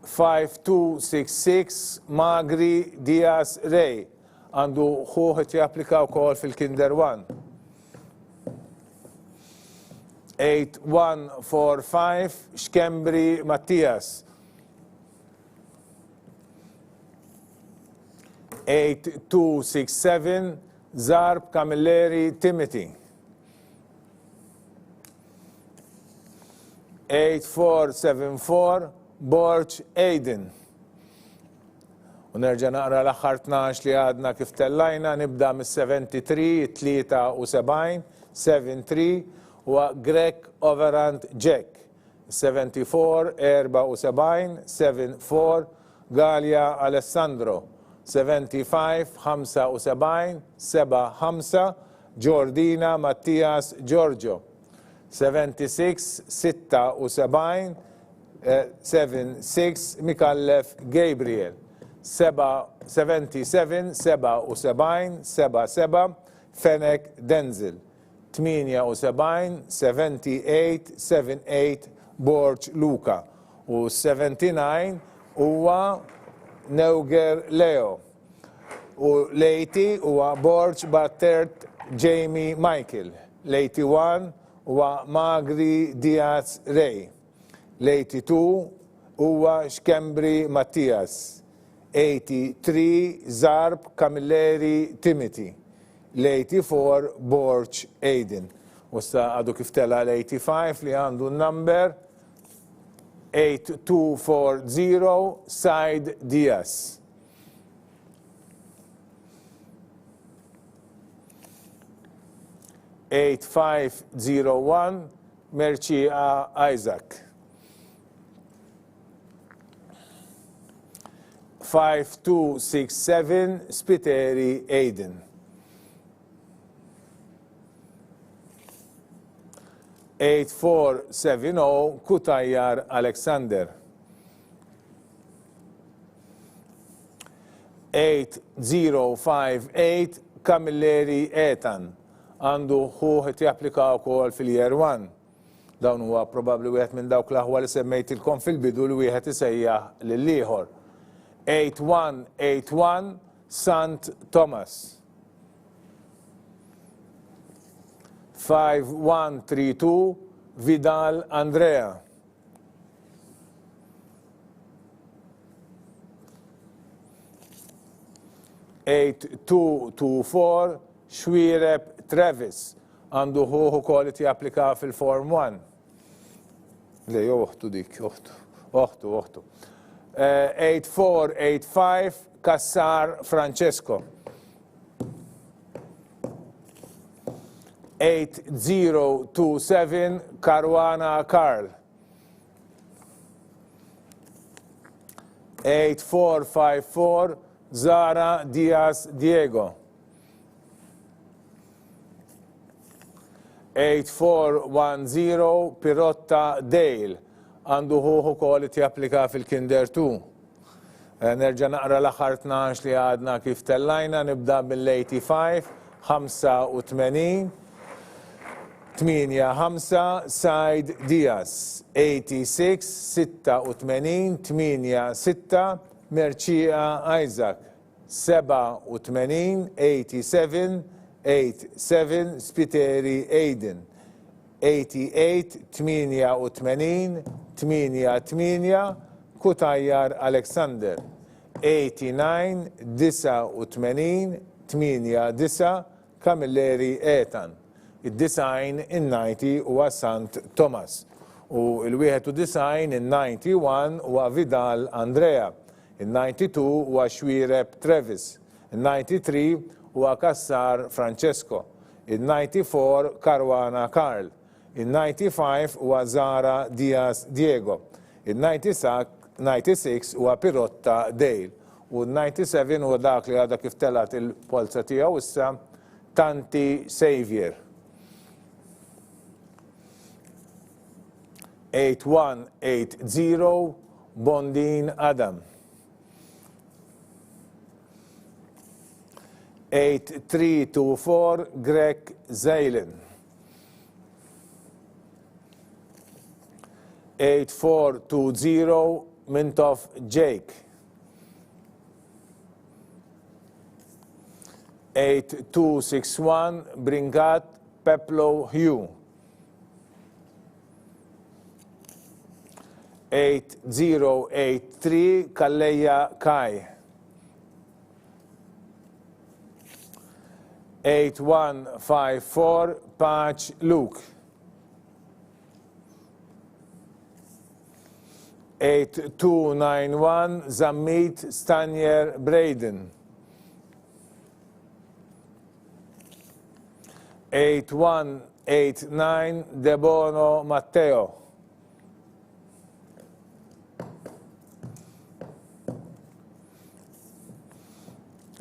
5266 Magri Diaz Ray għandu ħuh qed japplika wkoll fil-Kinder 1. 8145 Xkembri Mattias. 8267 Zarb Camilleri Timothy. 8474 Borg Aiden. U nerġa' naqra l-aħħar 12 li għadna kif tellajna, nibda mis-73, 73, 73, huwa Grech Overant Jack. 74, 74, 74, Galea Alessandro. 75, 75, 75, Giordina Mattias Giorgio. 76, 76, 76, Micallef Gabriel. 77, 77, 77, Fenech Denzel. 78, 78, 78, Borg Luca. U 79 huwa Neuger Leo. U l-80 huwa Borg Battert Jamie Michael. L-81 huwa Magri Diaz Ray. L-82 huwa Schembri Mattias. 83 Zarb Camilleri Timothy. L-84 Borg Aiden. U issa għadu kif tela l-85 li għandu n-number 8240 Said Diaz. 8501 Merċieqa Isaac. 5267 Spiteri Aiden. 8470 Cutajar Alexander. 8058 Camilleri Ethan. Għandu ħuh qed japplika wkoll fil-year 1. Dawn huwa probabbli wieħed minn dawk l-aħwa li semmejtilkom fil-bidu li wieħed isejjaħ lill-ieħor. 8181 Sant Thomas. 5132 Vidal Andrea. 8224 Xuereb Travis. Għandu ħuh ukoll qed japplika fil-Form 1. Le, jew oħtu dik, oħtu. Oħtu, oħtu. 8485 Cassar Francesco. 8027 Caruana Carl. 8454 Zara Diaz Diego. 8410 Pirotta Dale. Għandu ħuh ukoll qed japplika fil-Kinder 2. Nerġa' naqra l-aħħar 12 li għadna kif tellajna, nibda mill-85, 85, 8 5 Said Diaz, 86, 86, 8 6 Mercieca Isaac, 87, 87, 87 Spiteri Aiden, 88, 88, 88 Cutajar Alexander, 89, 89, 89 Camilleri Ethan. Id-90, in-90 huwa Sant Thomas. U l-91, in-91 huwa Vidal Andrea. In-92 huwa Xuereb Travis. In-93 huwa Cassar Francesco. In-94 Caruana Karl. In-95 huwa Zara Diaz Diego. In-96 huwa Pirotta Dale. U n-97 huwa dak li għadha kif telgħet il-polza tiegħu issa, Tanti Xavier. 8180 Bondin Adam. 8324 Grech Zaylen. 8420 Mintoff Jake. 8261 Brincat Peplow Hugh. 8083 Calleja Kai. 8154 Pace Luke. 8291 Zammit Stanier Braden. 8189 Debono Matteo.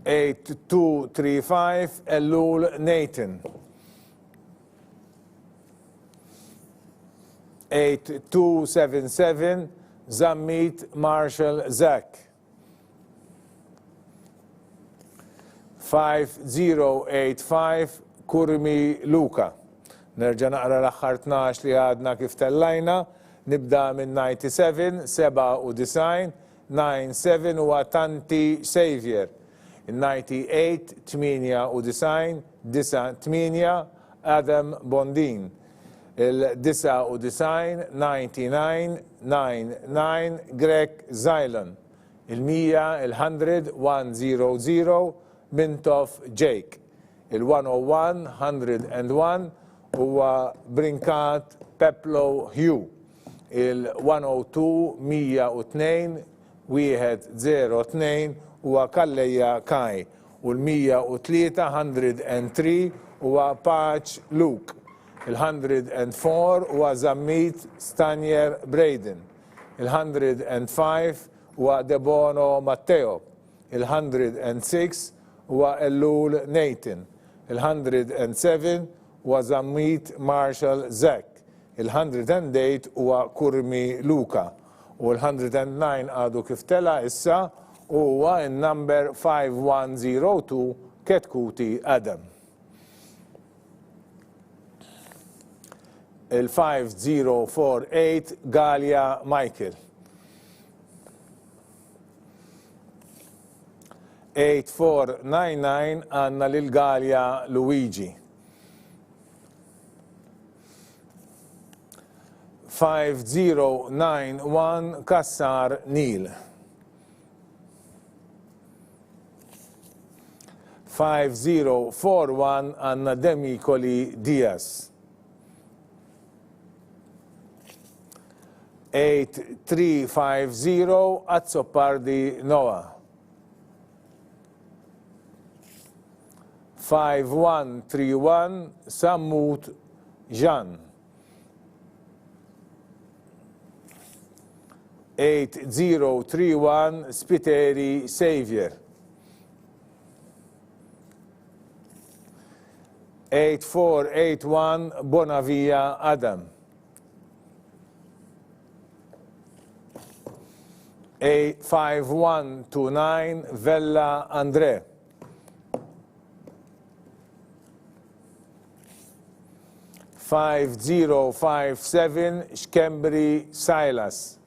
8235 Ellul Nathan. 8277 Zammit Marshall Zach. 5085 Curmi Luca. Nerġa' naqra l-aħħar 12 li għadna kif tellajna. Nibda minn 97, 97, 97 huwa Tanti Xavier. 98, 98, 98, Adam Bondin. Il-99, 99, 99, Grech Xylon. Il-100, il-100, 100, Mintoff Jake. Il-101, 101, huwa Brincat Peplow Hugh. Il-102, 102, 102, huwa Calleja Kai. U l-103, 103, huwa Pace Luke. Il-104 huwa Zammit Stanier Braden. Il-105 huwa Debono Matteo. Il-106 huwa Ellul Nathan. Il-107 huwa Zammit Marshall Zach. Il-108 huwa Curmi Luca. U l-109 għadu kif tela' issa u huwa n-number 5102 Chetcuti Adam. Il-5048 Galea Michael. 8499 għandna lil Galea Luigi. 5091 Cassar Neil. 5041 għandna Demicoli Diaz. 8350 Azzopardi Noah. 5131 Sammut Jean. 8031 Spiteri Xavier. 8481 Bonavia Adam. 5129 Vella Andre. 5057 Schembri Silas.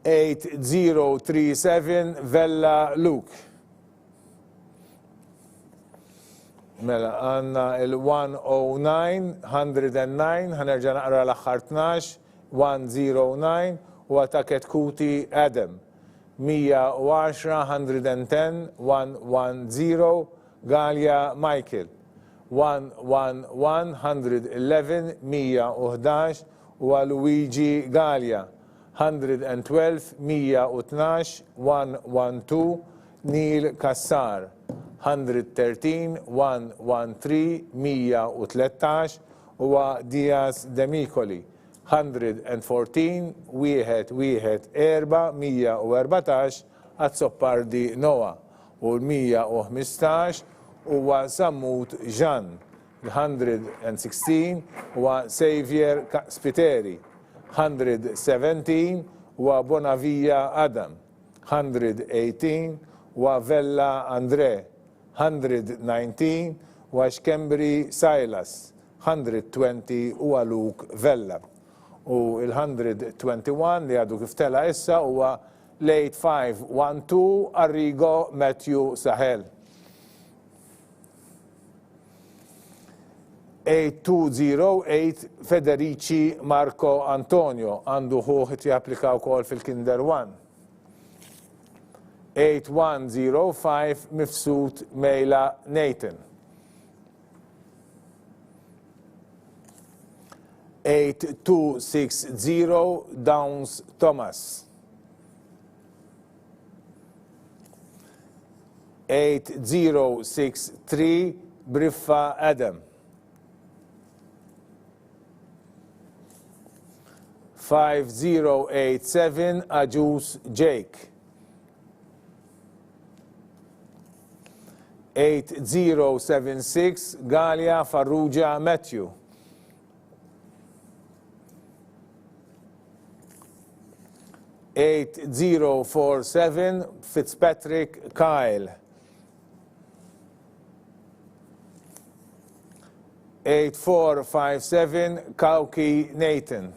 8037 Vella Luke. Mela, għandna il-109, 109, ħa nerġa' naqra l-aħħar 12, 109, u ta' Chetcuti Adam. 110, 110, 110, Galea Michael, 111, 111, 111, huwa Luigi Galea, 112, 112, 112, Neil Cassar, 113, 113, 113, huwa Diaz Demicoli, 114, wieħed, wieħed, erba', 114, Azzopardi Noah, u l-115 huwa Sammut Jean, l-116 huwa Saviour Spiteri, 117 huwa Bonavia Adam, 118 huwa Vella Andrè, 119 huwa Schembri Silas, 120 huwa Luke Vella. U l-121 li għadu kif tela' issa huwa l-8512 Arrigo Matthew Sahel. 8208 Federici Marco Antonio għandu ħuh qed japplika wkoll fil-Kinder 1. 8105 Mifsud Mejla Nathan. 8260 Downs Thomas. 8063 Briffa Adam. 5087 Agius Jake. 8076 Galea Farrugia Matthew. 8047 Fitzpatrick Kyle. 8457 Cauchi Nathan.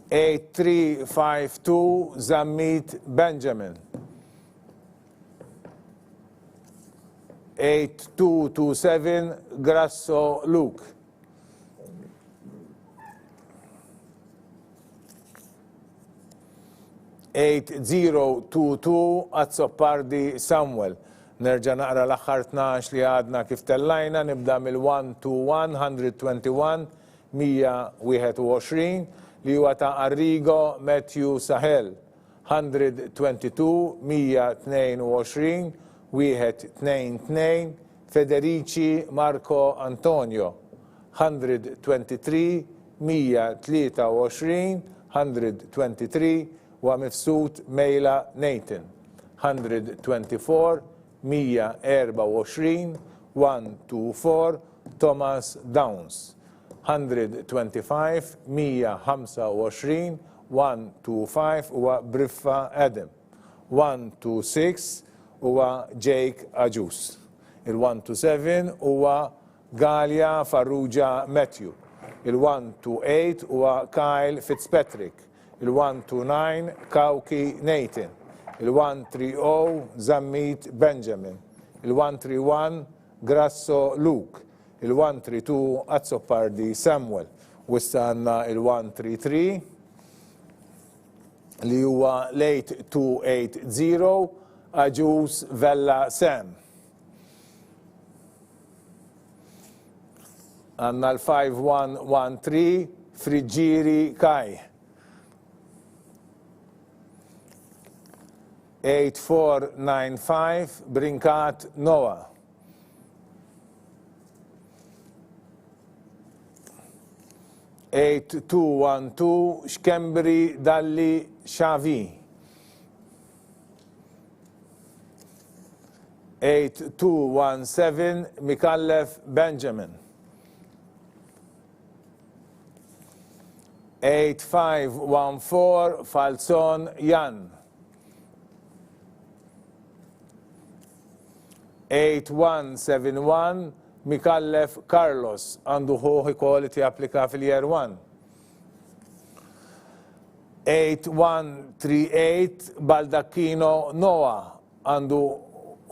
8352 Zammit Benjamin. 8227 Grasso Luke. 8022 Azzopardi Samuel. Nerġa' naqra l-aħħar 12 li għadna kif tellajna, nibda mill-121, 121, 121, li huwa ta' Arrigo Matthew Sahel. 122, 122, wieħed, tnejn, tnejn, Federici Marco Antonio. 123, 123, 123, huwa Mifsud Mejla Nathan. 124, 124, 124, Thomas Downs. 125, 125, 125 huwa Briffa Adam. 126 huwa Jake Agius. Il-127 huwa Galea Farrugia Matthew. Il-128 huwa Kyle Fitzpatrick. Il-129 Cauchi Nathan. Il-130 Zammit Benjamin. Il-131 Grasso Luke. Il-132 Azzopardi Samuel. U issa għandna il-133 li huwa l-8280 Agius Vella Sam. Għandna l-5113 Friggieri Kai. 8495 Brincat Noah. 8212 Schembri Dalli Xavi. 8217 Micallef Benjamin. 8514 Falzon Jan. 8171 Micallef Carlos għandu ħuh ukoll qed japplika fil-Year 1. 8138 Baldacchino Noah għandu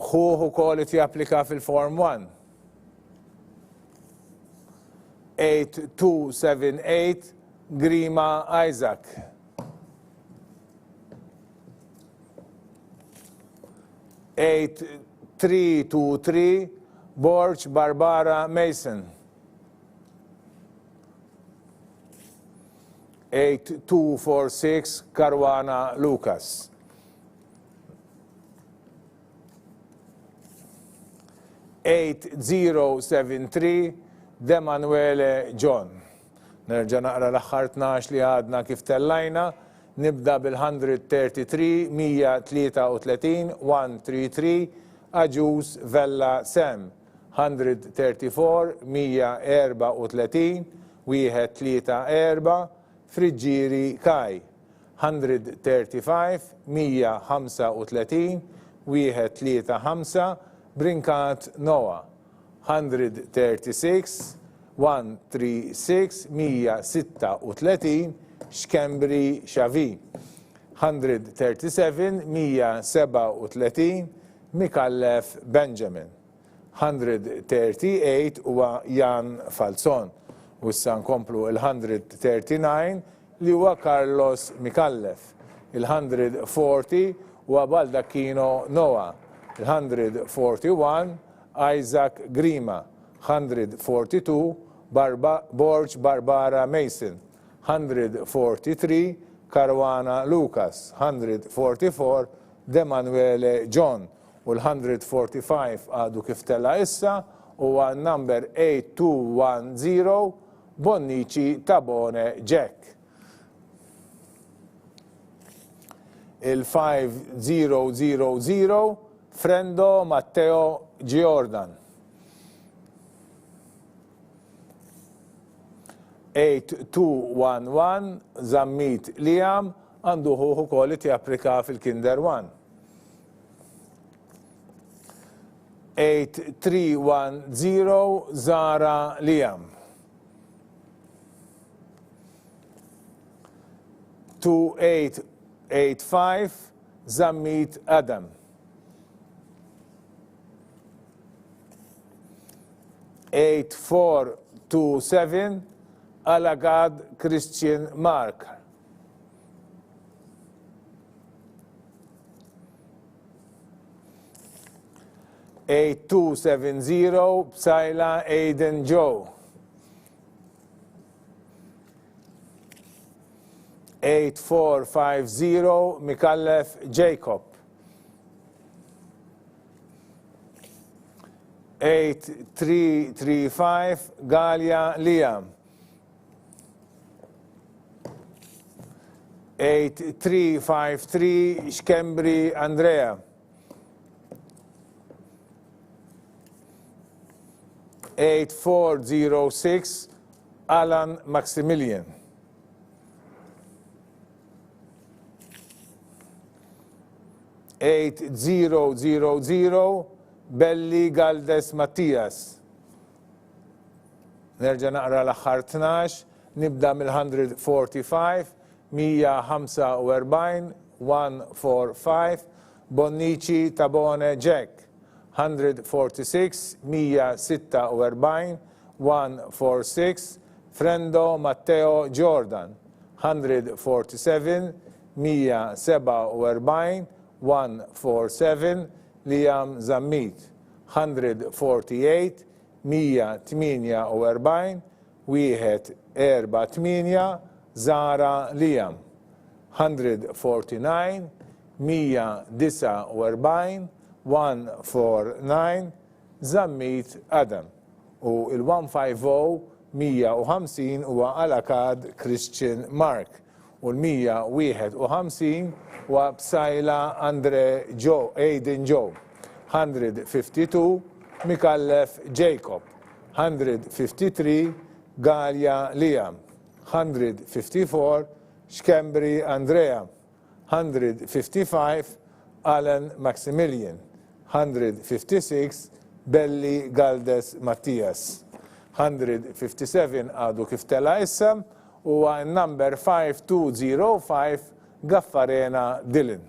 ħuh ukoll qed japplika fil-Form 1. 8278. Grima Isaac. 8323 Borg Barbara Mason. 8246 Caruana Lucas. 8073 Demanuele John. Nerġa' naqra l-aħħar 12 li għadna kif tellajna. Nibda bil-133, 133, 133, Agius Vella Sam. 134, 134, wieħed tlieta erba', Friggieri Kai. 135, 135, wieħed tlieta ħamsa, Brincat Noah. 136, 136, 136, Schembri Xavi. 137, 137, Micallef Benjamin. 138 huwa Jan Falzon. U issa nkomplu il-139 li huwa Carlos Micallef. Il-140 huwa Baldacchino Noah. Il-141 Isaac Grima. 142 Barba Borg Barbara Mason. 143 Caruana Lucas. 144 Demanuele John. U l-145 għadu kif tela' issa huwa n-number 8210 Bonnici Tabone Jack. Il-5000 Frendo Matteo Giordan. 8211 Zammit Liam għandu ħuh ukoll li japplika fil-Kinder 1. 8310 Zara Liam. 2885 Zammit Adam. 8427 Alagad Christian Mark. 8270 Psaila Aiden Joe. 8450 Micallef Jacob. 8335 Galea Liam. 8353 Schembri Andrea. 8406 Alan Maximilian. 8000 Belli Galdes Mattias. Nerġa' naqra l-aħħar 12, nibda mill-145, 145, 145, Bonnici Tabone Jack, 146, 146, 146, Frendo Matteo Jordan, 147, 147, 147, Liam Zammit, 148, 148, wieħed erba' tmienja, Zara Liam, 149, 149, 149, Zammit Adam u l-150, 150 huwa Alakad Christian Mark u l-151 huwa Psaila Andre Joe, Aiden Joe, 152, Micallef Jacob, 153, Galea Liam, 154, Schembri Andrea, 155, Alan Maximilian, 156, Belli Galdes Mattias, 157 għadu kif tela' issa huwa n-number 5205 Gaffarena Dylan.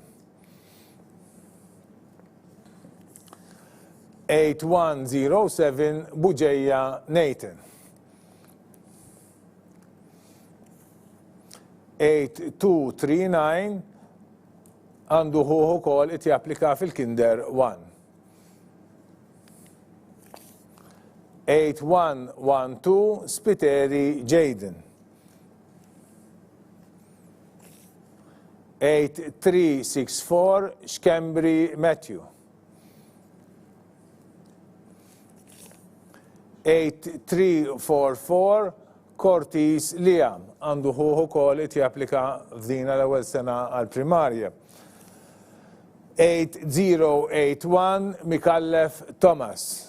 8107 Bugeja Nathan. 8239 għandu ħuh ukoll qed japplika fil-Kinder 1. 8112 Spiteri Jayden. 8364 Schembri Matthew. 8344 Cortis Liam għandu ħuh ukoll qed japplika f'dina l-ewwel sena għall-primarja. 8081 Micallef Thomas.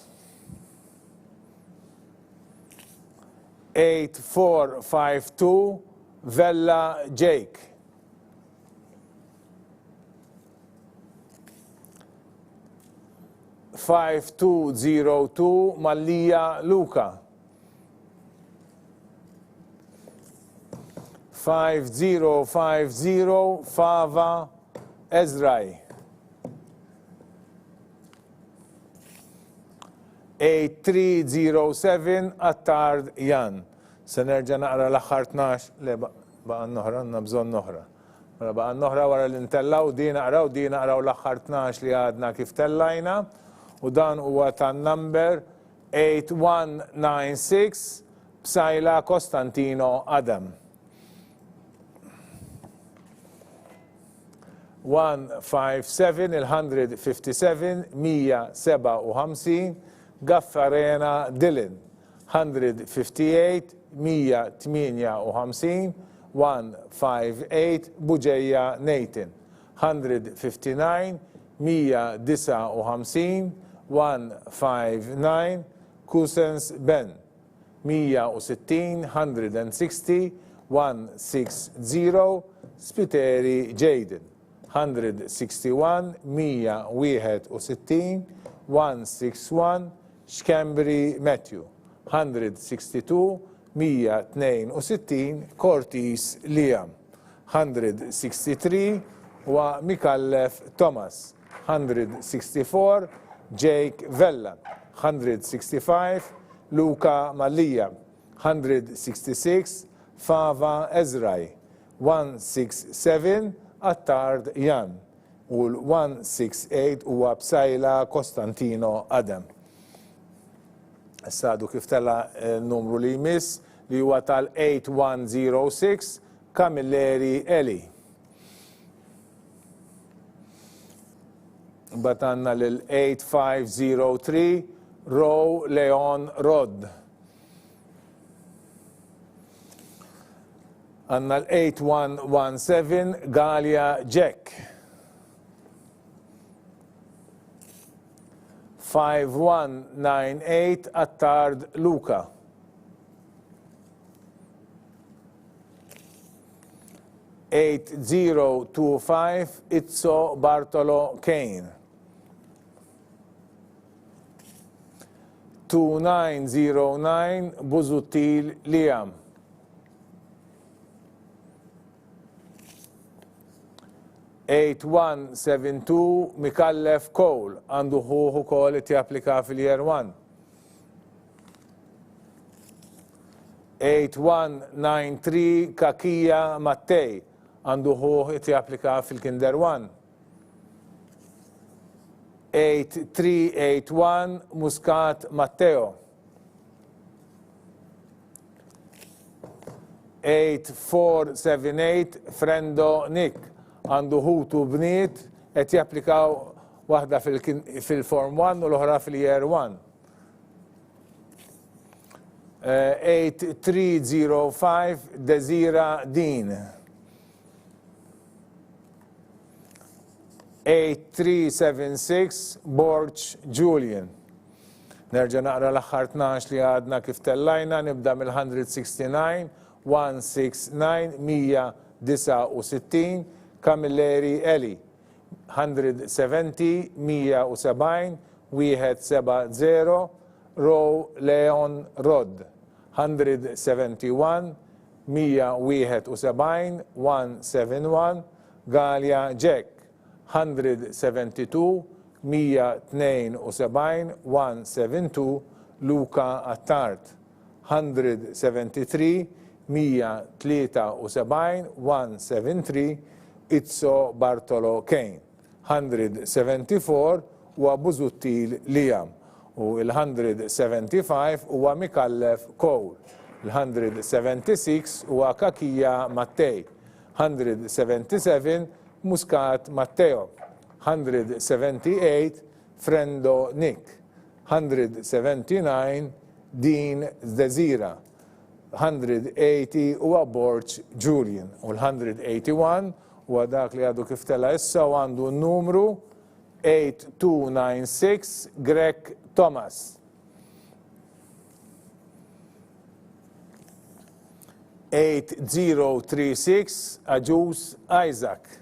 8452 Vella Jake. 5202 Mallia Luca. 5050 Fava Ezraj. 8307 Attard Jan. Se nerġa' naqra l-aħħar 12 le baqa' oħra għandna bżonn oħra. Mela baqa' oħra wara li ntellgħu din naqraw din naqraw l-aħħar 12 li għadna kif tellajna u dan huwa tan-number 8196 Psaila Costantino Adam. 157 il-157 157 Gaffarena Dylan 158 158 158 Bugeja Nathan 159 159 159 Cousins Ben 160 160 160 Spiteri Jayden 161 161 161 Schembri Matthew 162 162 Cortis Liam 163 wa Micallef Thomas 164 Jake Vella 165 Luca Mallia 166 Fava Ezraj 167 Attard Jan u l-168 huwa Psaila Costantino Adam. Issa għadu kif tela n-numru li jmiss li huwa tal-8106 Camilleri Eli. Mbagħad għandna lil 8503 Row Leon Rod. Għandna l-8117 Galia Jack. 5198 Attard Luca. 8025 Izzo Bartolo Kane. 2909 Busuttil Liam. 8172 Micallef Cole għandu ħuh ukoll qed japplika fil-Year 1. 8193 Cachia Mattei għandu ħuh qed japplika fil-Kinder 1. 8381 Muscat Matteo. 8478 Frendo Nick għandu ħutu bniet qed japplikaw waħda fil-Form 1 u l-oħra fil-Year 1. 8305 Desira Dean. 8376 Borg Julian. Nerġa' naqra l-aħħar 12 li għadna kif tellajna, nibda mill-169, 169, 169, Camilleri Eli, 170, 170, 170, Row Leon Rod, 171, 171, 171, Galea Jack, 172, 172, 172, Luca Attard, 173, 173, 173, Izzo Bartolo Kane. 174 huwa Busuttil Liam u il-175 huwa Micallef Cole. Il-176 huwa Cachia Mattei. 177 Muscat Matteo. 178 Frendo Nick. 179 Dean Desira. 180 huwa Borg Julian u l-181 huwa dak li għadu kif tela' issa u għandu n-numru 8296 Grech Thomas. 8036 Agius Isaac.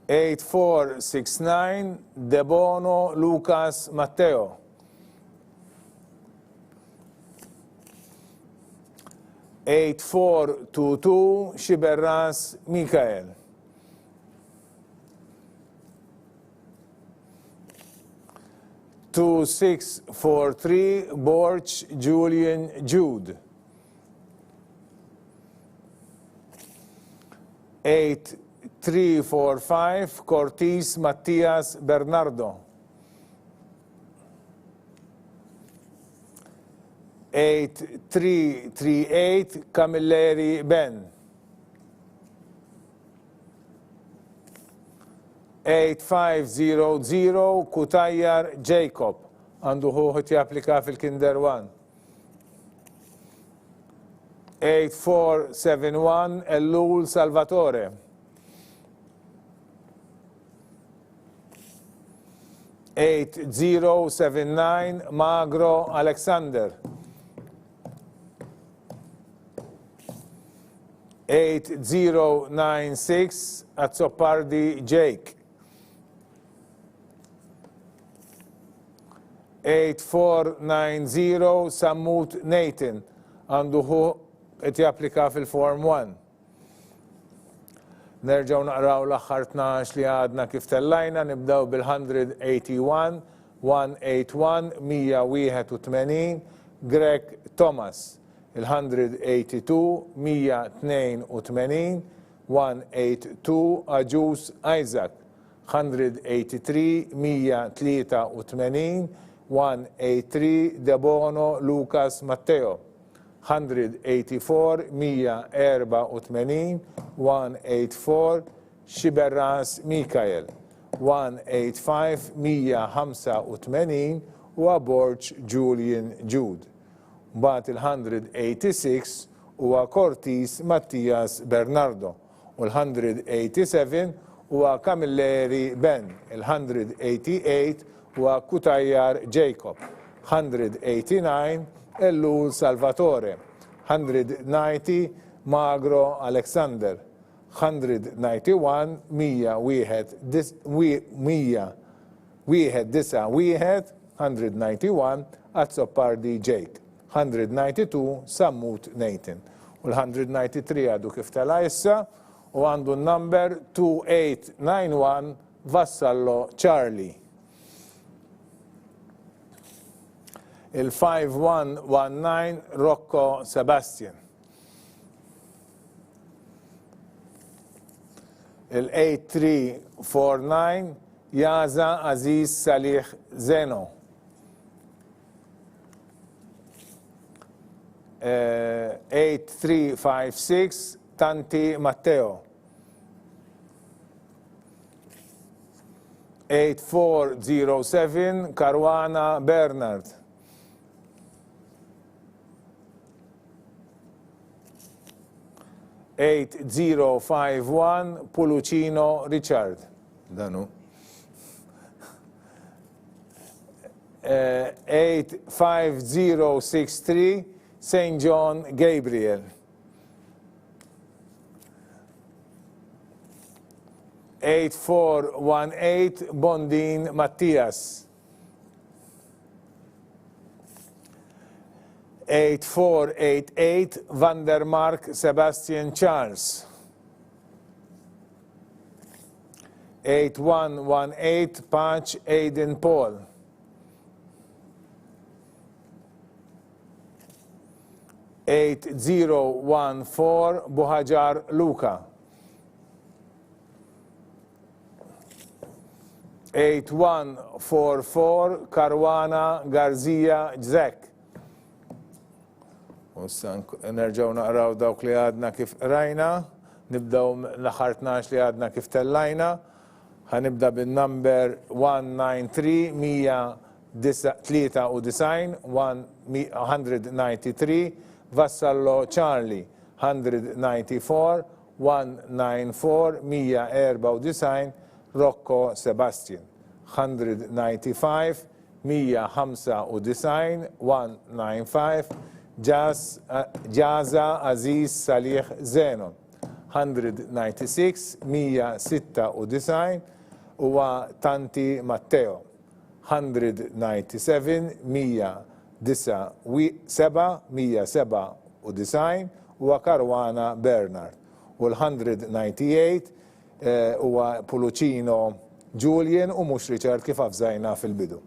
8469 Debono Lucas Matteo. 8422 Sciberras Michael. 2643 Borg Julian Jude. 8345 Cortis Mattias Bernardo. 8338 Camilleri Ben. 8500 Cutajar Jacob. Għandu ħuh japplika fil-Kinder 1. 8471 Ellul Salvatore. 8079 Magro Alexander. 8096 Azzopardi Jake. 8490 Sammut Nathan għandu ħu qed japplika fil-Form 1. Nerġgħu naqraw l-aħħar 12 li għadna kif tellajna, nibdew bil-181, 181, 181, Grech Thomas, il-182, 182, 182, Agius Isaac, 183, 183, 183, Debono Lucas Matteo, 184, 184, 184, Sciberras Michael, 185, 185 huwa Borg Julian Jude. Mbagħad il-186 huwa Cortis Mattias Bernardo u l-187 huwa Camilleri Ben, il-188 huwa Cutajar Jacob, 189 Ellul Salvatore, 190 Magro Alexander, 191 191 191 Azzopardi Jake, 192 Sammut Nathan. U l-193 għadu kif tela' issa u għandu n-number 2891 Vassallo Charlie. Il-5119 Rocco Sebastian. Il-8349 Jaza Aziz Salih Zeno. 8356 Tanti Matteo. 8407 Caruana Bernard. 8051 Pulucino Richard. Dan hu. 85063 St. John Gabriel. 8418 Bondin Mattias. 8488 Van der Mark Sebastian Charles. 8118 Paċ Aiden Paul. 8014 Buhaġar Luca. 8144 Caruana Garzia Jack. U issa nerġgħu naqraw dawk li għadna kif qrajna. Nibdew l-aħħar 12 li għadna kif tellajna. Ħa nibda bin-number 193 193 193 Vassallo Charlie 194 194 194 Rocco Sebastian 195 195 195 Jas Jaza Aziz Salih Zenon 196 196 huwa Tanti Matteo 197 197 197 huwa Caruana Bernard u l-198 huwa Pulucino Julian u mhux Richard kif avżajna fil-bidu.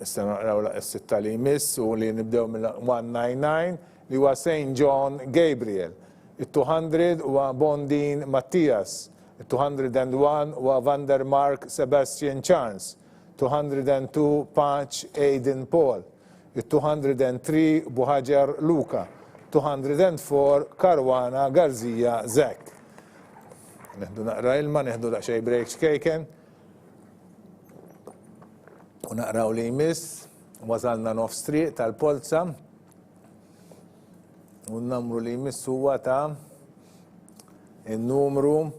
Issa naqraw is-sitta li jmiss u li nibdew mill-199 li huwa Saint John Gabriel. It-200 huwa Bondin Mattias. It-201 huwa Van der Mark Sebastian Charles. 202 Paċ Aiden Paul. It-203 Buhaġar Luca. 204 Caruana Garzia Zack. Neħdu naqra ilma, neħdu daqsxejn break ċkejken. U naqraw li jmiss, wasalna nofs triq tal-polza. U n-numru li jmiss huwa ta' il-numru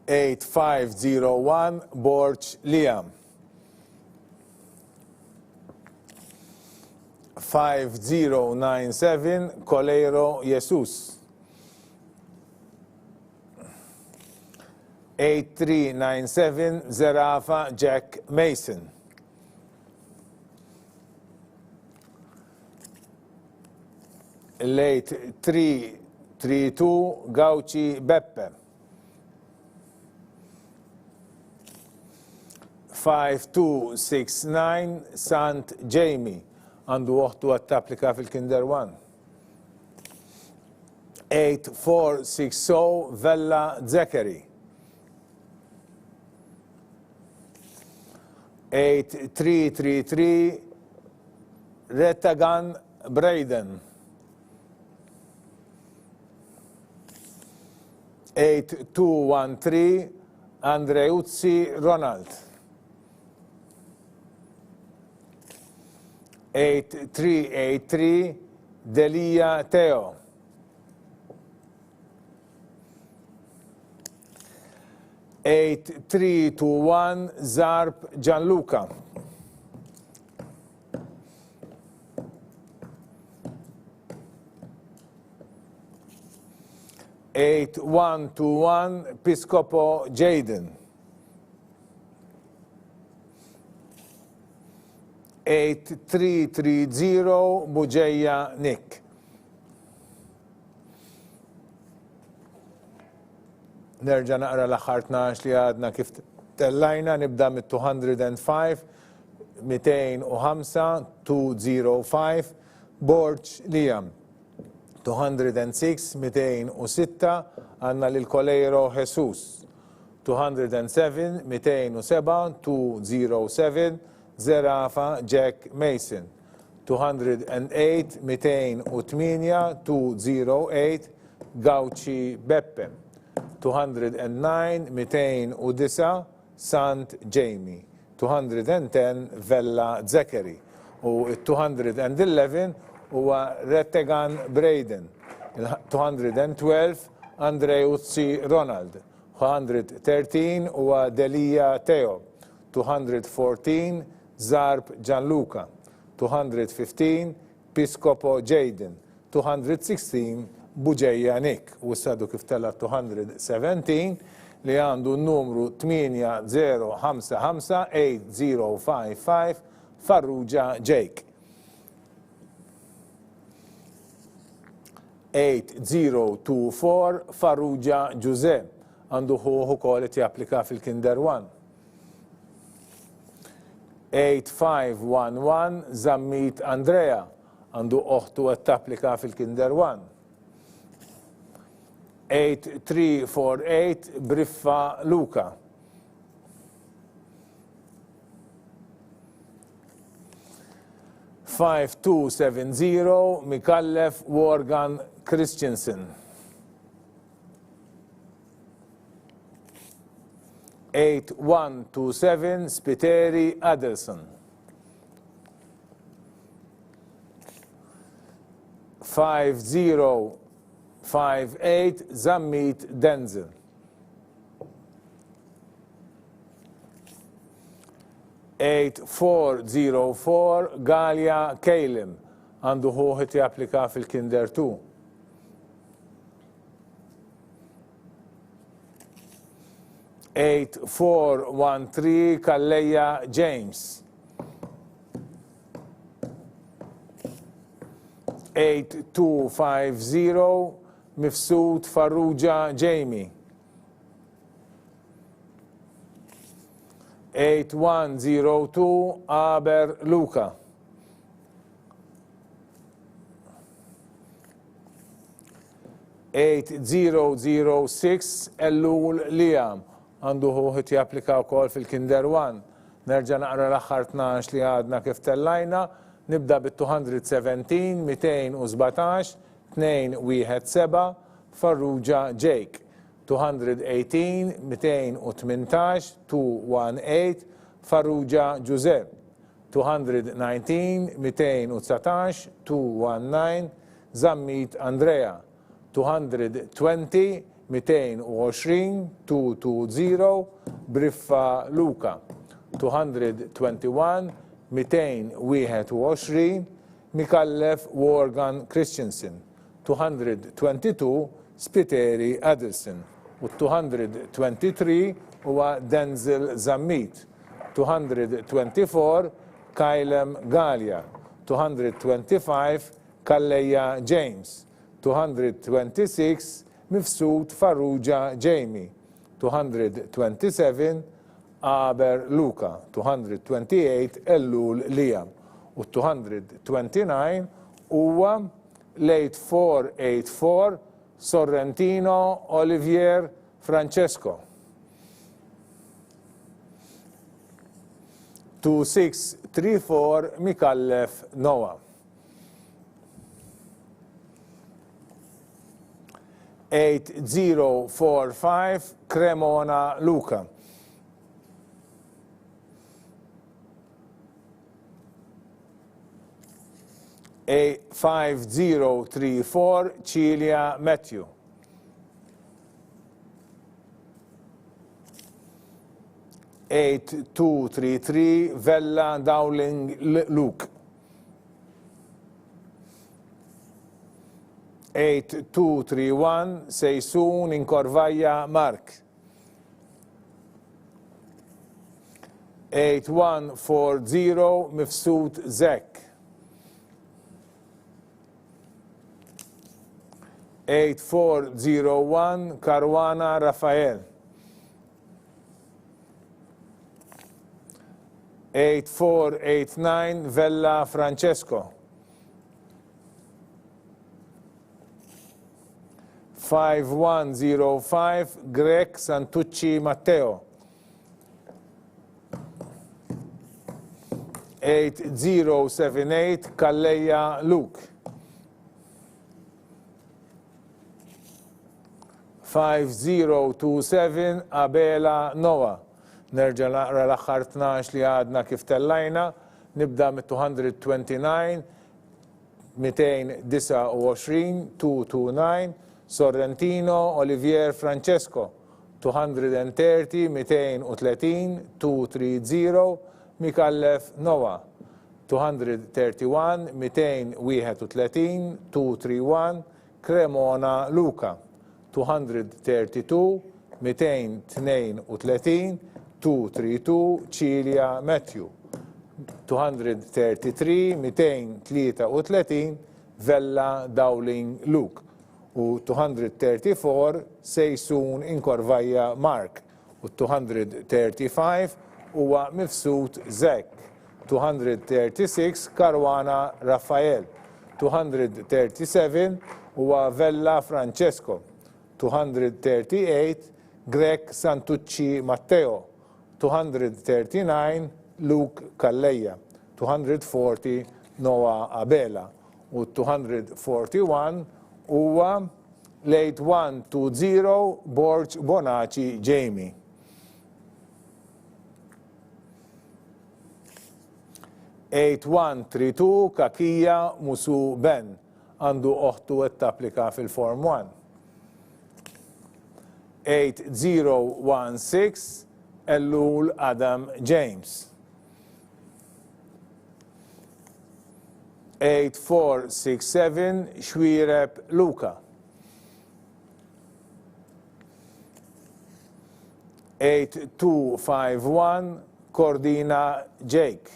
8501 Borg Liam. 5097 Coleiro Jesus. 8397 Zerafa Jack Mason. L-8332 Gauci Beppe. 5269 Sant Jamie għandu oħtu għad tapplika fil-Kinder 1. 8460 Vella Zachary. 8333 Retagan Braden. 8213 Andreuzzi Ronald. 8383 Delia Teo. 8321 Zarb Gianluca. 8121 Piscopo Jaden. 8330 Buġeja Nick. Nerġa' naqra l-aħħar 12 li għadna kif tellajna, nibda mit-205, 205, 205, Borg Liam. 206, 206, għandna lil Coleiro Jesus. 207, 207, 207, Zerafa Jack Mason. 208, 208, 208, Gauci Beppe. 209, 209, Sant Jamie. 210, Vella Zachary. U t-211 huwa Rettegan Braden. Il-212, Andreuzzi Ronald. 213 huwa Delia Theo. 214, Zarb Gianluca. 215, Piscopo Jayden, 216, Bugeja Nick, u issa għadu kif tela' 217 li għandu n-numru 8055 8055 Farrugia Jake. 8024 Farrugia Ġużè għandu ħuh ukoll qed japplika fil-Kinder 1. 8511 Zammit Andrea. Għandu oħtu qed tapplika fil-Kinder 1. 8348 Briffa Luca. 5270 Micallef Worgan Christensen. 8127 Spiteri Adelson. 5058 Zammit Denzel. 8404 Galea Kalim għandu ħuh qed japplika fil-Kinder 2. 8413 Calleja James. 8250 Mifsud Farrugia Jamie. 8102 Aber Luca. 8006 Ellul Liam għandu ħuh qed japplika wkoll fil-Kinder 1. Nerġa' naqra l-aħħar 12 li għadna kif tellajna. Nibda bit-217, 217, 217, Farrugia Jake. 218, 218, 218, Farrugia Giuseppe. 219, 219, 219, Zammit Andrea. 220, 220, 220, Briffa Luca. 221, 221, Micallef Worgan Christensen. 222, Spiteri Adelson u 223 huwa Denzel Zammit, 224, Kylem Galea, 225, Calleja James, 226, Mifsud Farrugia Jamie, 227, Aber Luca, 228, Ellul Liam u 229 huwa l-8484 Sorrentino Olivier Francesco. 2634 Micallef Noah. 8045 Cremona Luca. 5034 Cilia Matthew. 8233 Vella Dowling Luke. 8231 Sejsun Incorvaja Mark. 8140 Mifsud Zek. 8401 Caruana Rafael. 8489 Vella Francesco. 5105 Grech Santucci Matteo. 8078 Calleja Luke. 5027 Abela Noah. Nerġa' naqra l-aħħar 12 li għadna kif tellajna. Nibda mit-229 229, 229, Sorrentino Olivier Francesco, 230, 230, 230, Micallef Noah, 231, 231, 231, Cremona Luca, 232, 232, 232, Cilia Matthew, 233, 233, Vella Dowling Luke u 234, Sejsun Incorvaja Mark u 235 huwa Mifsud Zach, 236, Caruana Raphael. 237 huwa Vella Francesco, 238 Grech Santucci Matteo, 239 Luke Calleja, 240 Noah Abela u 241 huwa l-8120 Borg Bonaci Jamie. 8132 Kakija Musu Ben għandu oħtu qed tapplika fil-Form 1. 8016 Ellul Adam James. 8467 Xuereb Luca. 8251 Cordina Jake.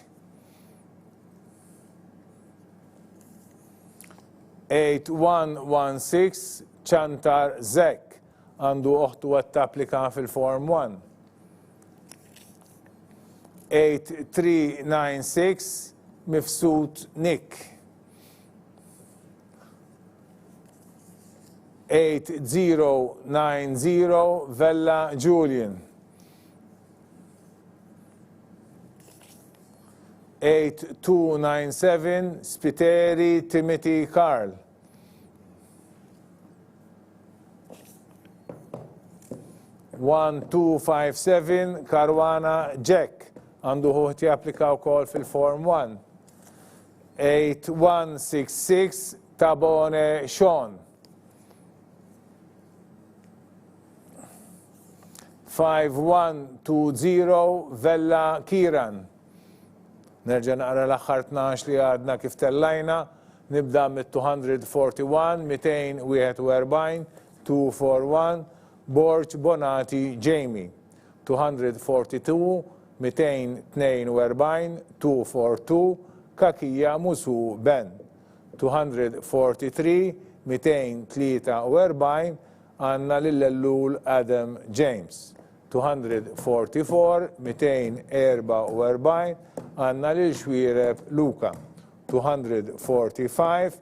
8116 Chantar Zek għandu oħtu qed tapplika fil-Form 1. 8396 Mifsud Nick. 8090 Vella Julian. 8297 Spiteri Timothy Carl. 1257 Caruana Jack għandu ħuh japplika wkoll fil-Form 1. 8166 Tabone Sean. 5120 Vella Kiran. Nerġa' naqra l-aħħar 12 li għadna kif tellajna. Nibda mit-241, 241, 241, Borg Bonati Jamie. 242, 242, 242, Kakija Musu Ben. 243, 243, għandna lil Ellul Adam James. 244, 244, għandna lil Xuereb Luca. 245,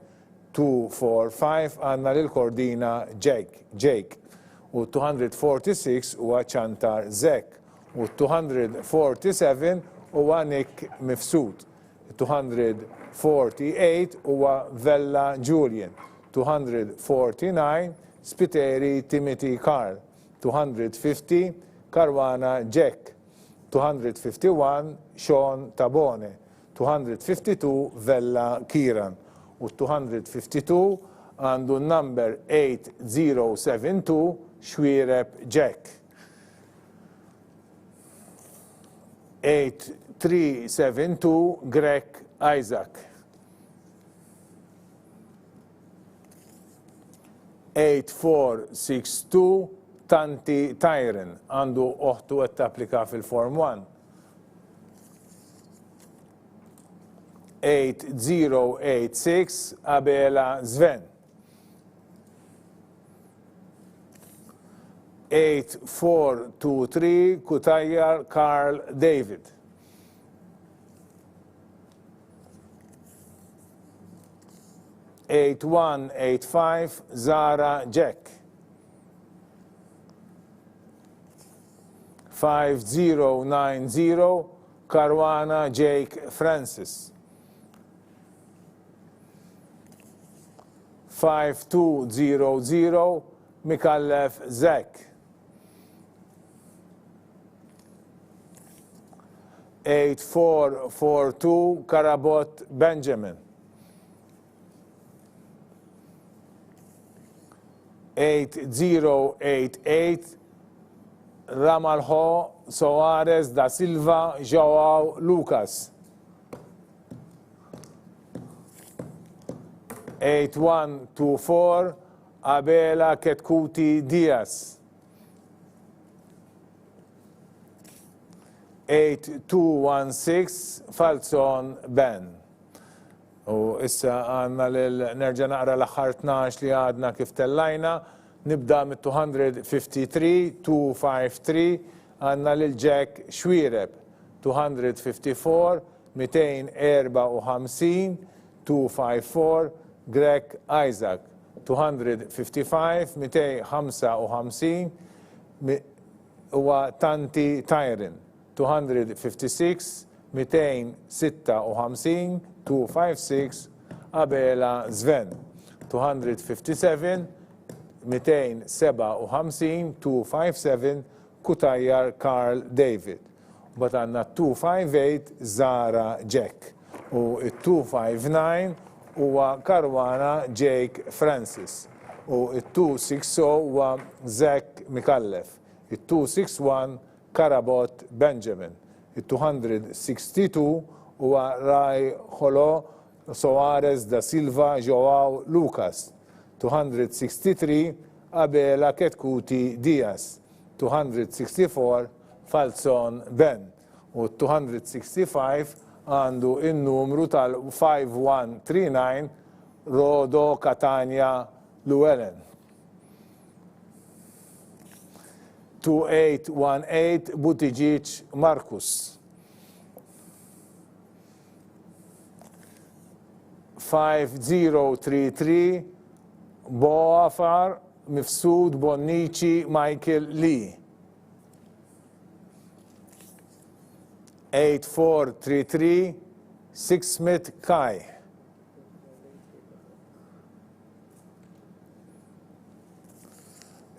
245, għandna lil Cordina Jake, Jake. U 246 huwa Chantar Zek. U 247 huwa Nick Mifsud. 248 huwa Vella Julian. 249 Spiteri Timothy Carl. 250 Caruana Jack. 251 Sean Tabone. 252 Vella Kiran. U 252 għandu n-number 8072 Xuereb Jack. 8372 Grech Isaac. 8462 Tanti Tyron għandu oħtu qed tapplika fil-Form 1. 8086 Abela Sven. 8423 Cutajar Carl David. 8185 Zara Jack. 5090 Caruana Jake Francis. 5200 Micallef Zach. 8442 Carabott Benjamin. 8088 Ramalho Soares da Silva Joao Lucas. 8124 Abela Chetcuti Diaz. 8216 Falzon Ben. U issa għandna lil nerġa' naqra l-aħħar 12 li għadna kif tellajna. Nibda mit-253, 253, għandna lil Jack Xuereb. 254, 254, 254, Grech Isaac, 255, 255, huwa Tanti Tyron, 256, 256, 256, Abela Sven, 257, 257, 257, Cutajar Karl David. Mbagħad għandna 258 Zara Jack u t-259 huwa Caruana Jake Francis u t-260 huwa Zach Micallef, it-261 Carabott Benjamin, it-262 huwa Ray Jolo Soares da Silva Joao Lucas, 263 Abela Chetcuti Dias, 264 Falzon Ben u 265 għandu n-numru tal-5139 Rodo Catania Llewellyn. 2818 Buttigieg Marcus. 5033 Boafar Mifsud Bonnici Michael Lee. 8433 Sixsmith Kai.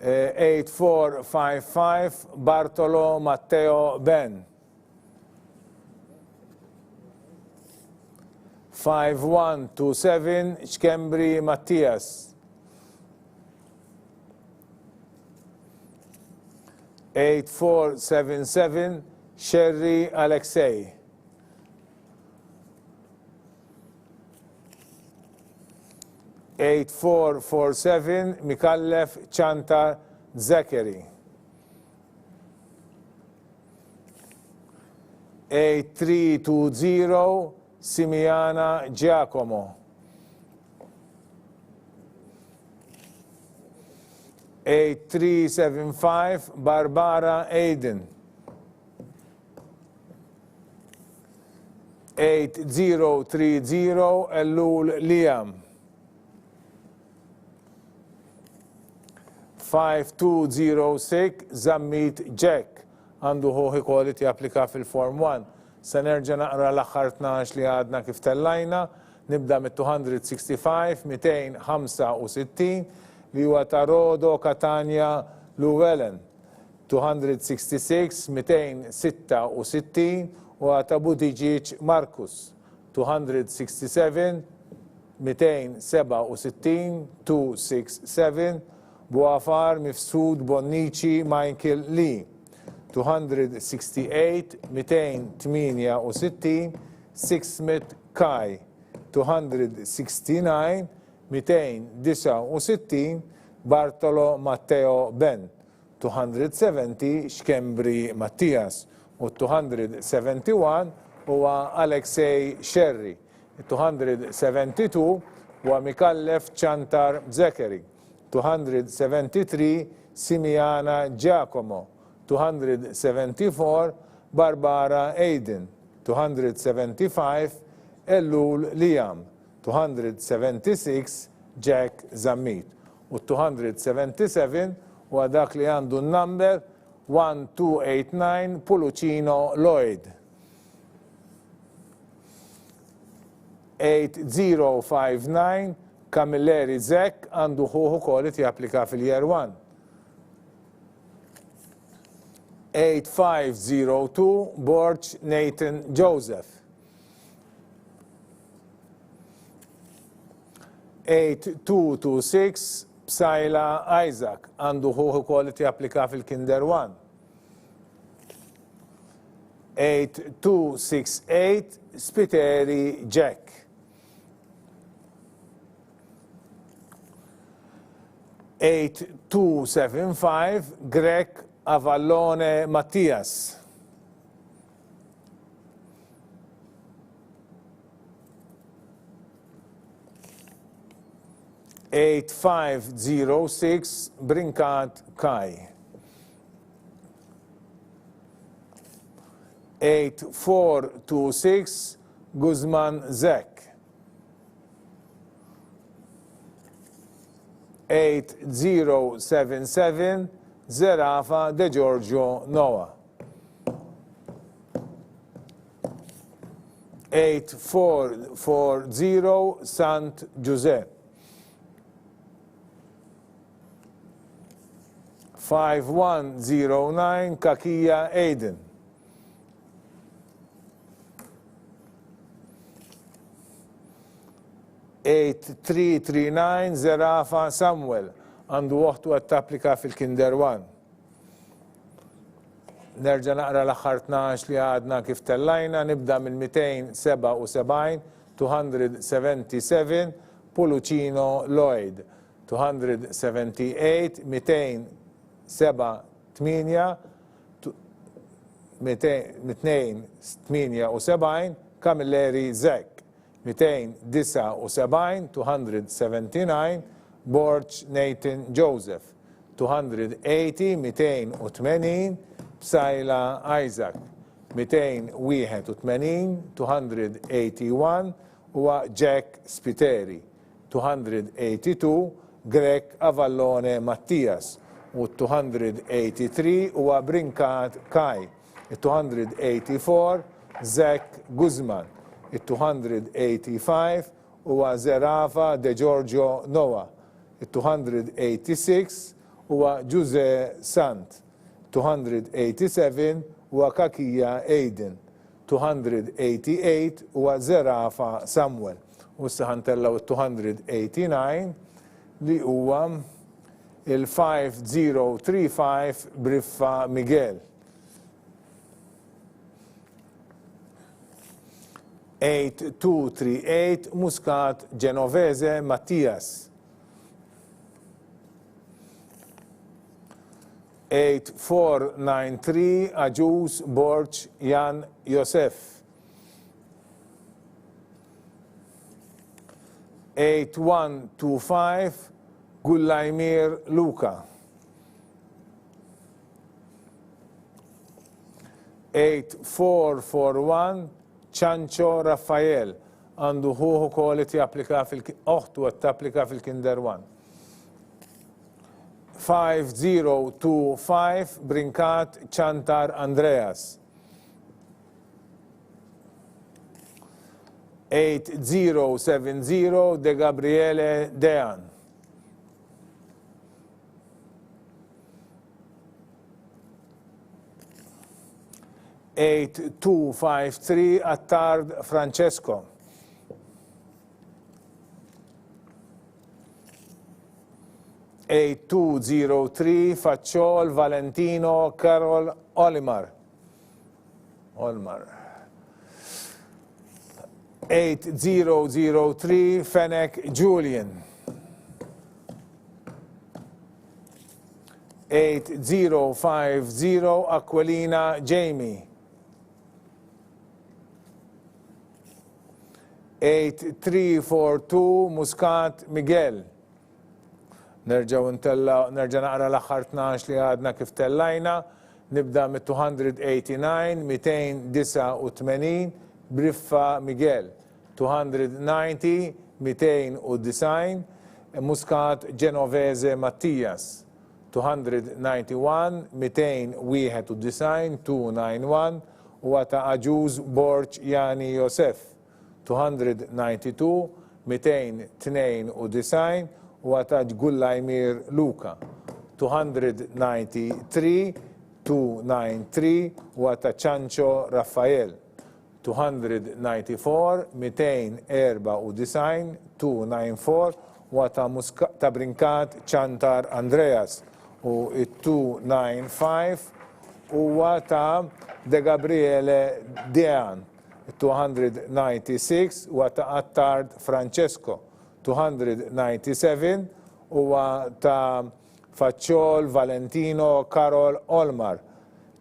8455 Bartolo Matteo Ben. 5127 Schembri Mattias. 8477 Sherry Alexei. 8447 Micallef Ciantar Zachary. 8320 Simiana Giacomo. 8375 Barbara Aiden. 8030 Ellul Liam. 5206 Zammit Jack għandu ħuh ukoll qed japplika fil-Form 1. Se nerġa' naqra l-aħħar 12 li għadna kif tellajna. Nibda mit-265, 265, li huwa ta' Rodo Catania Llewellyn. 266, 266, huwa ta' Buttigieg Marcus. 267, 267, 267, Boafar Mifsud Bonnici Michael Lee. 268, 268, Sixsmith Kai. 269, 269, Bartolo Matteo Ben. 270, Schembri Mattias u 271 huwa Alexei Scerri. 272 huwa Micallef Ciantar Zachary. 273 Simiana Giacomo. 274 Barbara Aiden. 275 Ellul Liam. 276 Jack Zammit. U 277 huwa dak li għandu n-number 1289 Pulucino Lloyd. 8059 Camilleri Zek għandu ħuh ukoll qed japplika fil-Year 1. 8502 Borg Nathan Joseph. 8226 Psaila Isaac għandu ħuh ukoll qed japplika fil-Kinder 1. 8268 Spiteri Jack. 8275 Grech Avallone Mattias. 8506 Brincat Kai. 8426 Guzman Zek. 8077 Zerafa De Giorgio Noah. 8440 Sant Ġużè. 5109 Kakija Aiden. 8339 Zerafa Samuel għandu oħtu qed tapplika fil-Kinder 1. Nerġa' naqra l-aħħar 12 li għadna kif tellajna, nibda mill-277, 277, Pulucino Lloyd, 278, 278, 278, Camilleri Zach, 279, 279, Borg Nathan Joseph, 280, 280, Psaila Isaac, 281, 281, huwa Jack Spiteri, 282, Grech Avallone Mattias, u 283 huwa Brincat Kai, 284 Zach Guzman, 285 huwa Zerafa De Giorgio Noah, 286 huwa Ġużè Sant, 287 huwa Kakija Aiden, 288 huwa Zerafa Samuel. U issa ħa ntellgħu t-289 li huwa il-5035 Briffa Miguel. 8238 Muscat Genovese Mattias. 8493 Agius Borg Jan Josef. 8125 Gullaimir Luca. 8441 Ciancio Raffael għandu ħuh ukoll qed japplika fil oħtu qed tapplika fil-Kinder 1. 5025 Brincat Ciantar Andreas. 8070 De Gabriele Dean. 8253 Attard Francesco. 8203 Facciol Valentino Carol Olimar. Olmar. 8003 Fenech Julian. 8050 Aquilina Jamie. 8342 Muscat Miguel. Nerġgħu ntella' nerġa' naqra l-aħħar 12 li għadna kif tellajna. Nibda mit-289, 289, Briffa Miguel. 290, 290, Muscat Genovese Mattias. 291, 291, 291, huwa ta' Agius Borg Jani Josef. 292, 292, huwa ta' Gullaimir Luca. 293, 293, huwa ta' Ciancio Raffael. 294, 294, 294, huwa ta' ta' Brincat Ciantar Andreas u t-295 huwa ta' De Gabriele Dean. 296 huwa ta' Attard Francesco, 297 huwa ta' Facciol Valentino Karol Olmar,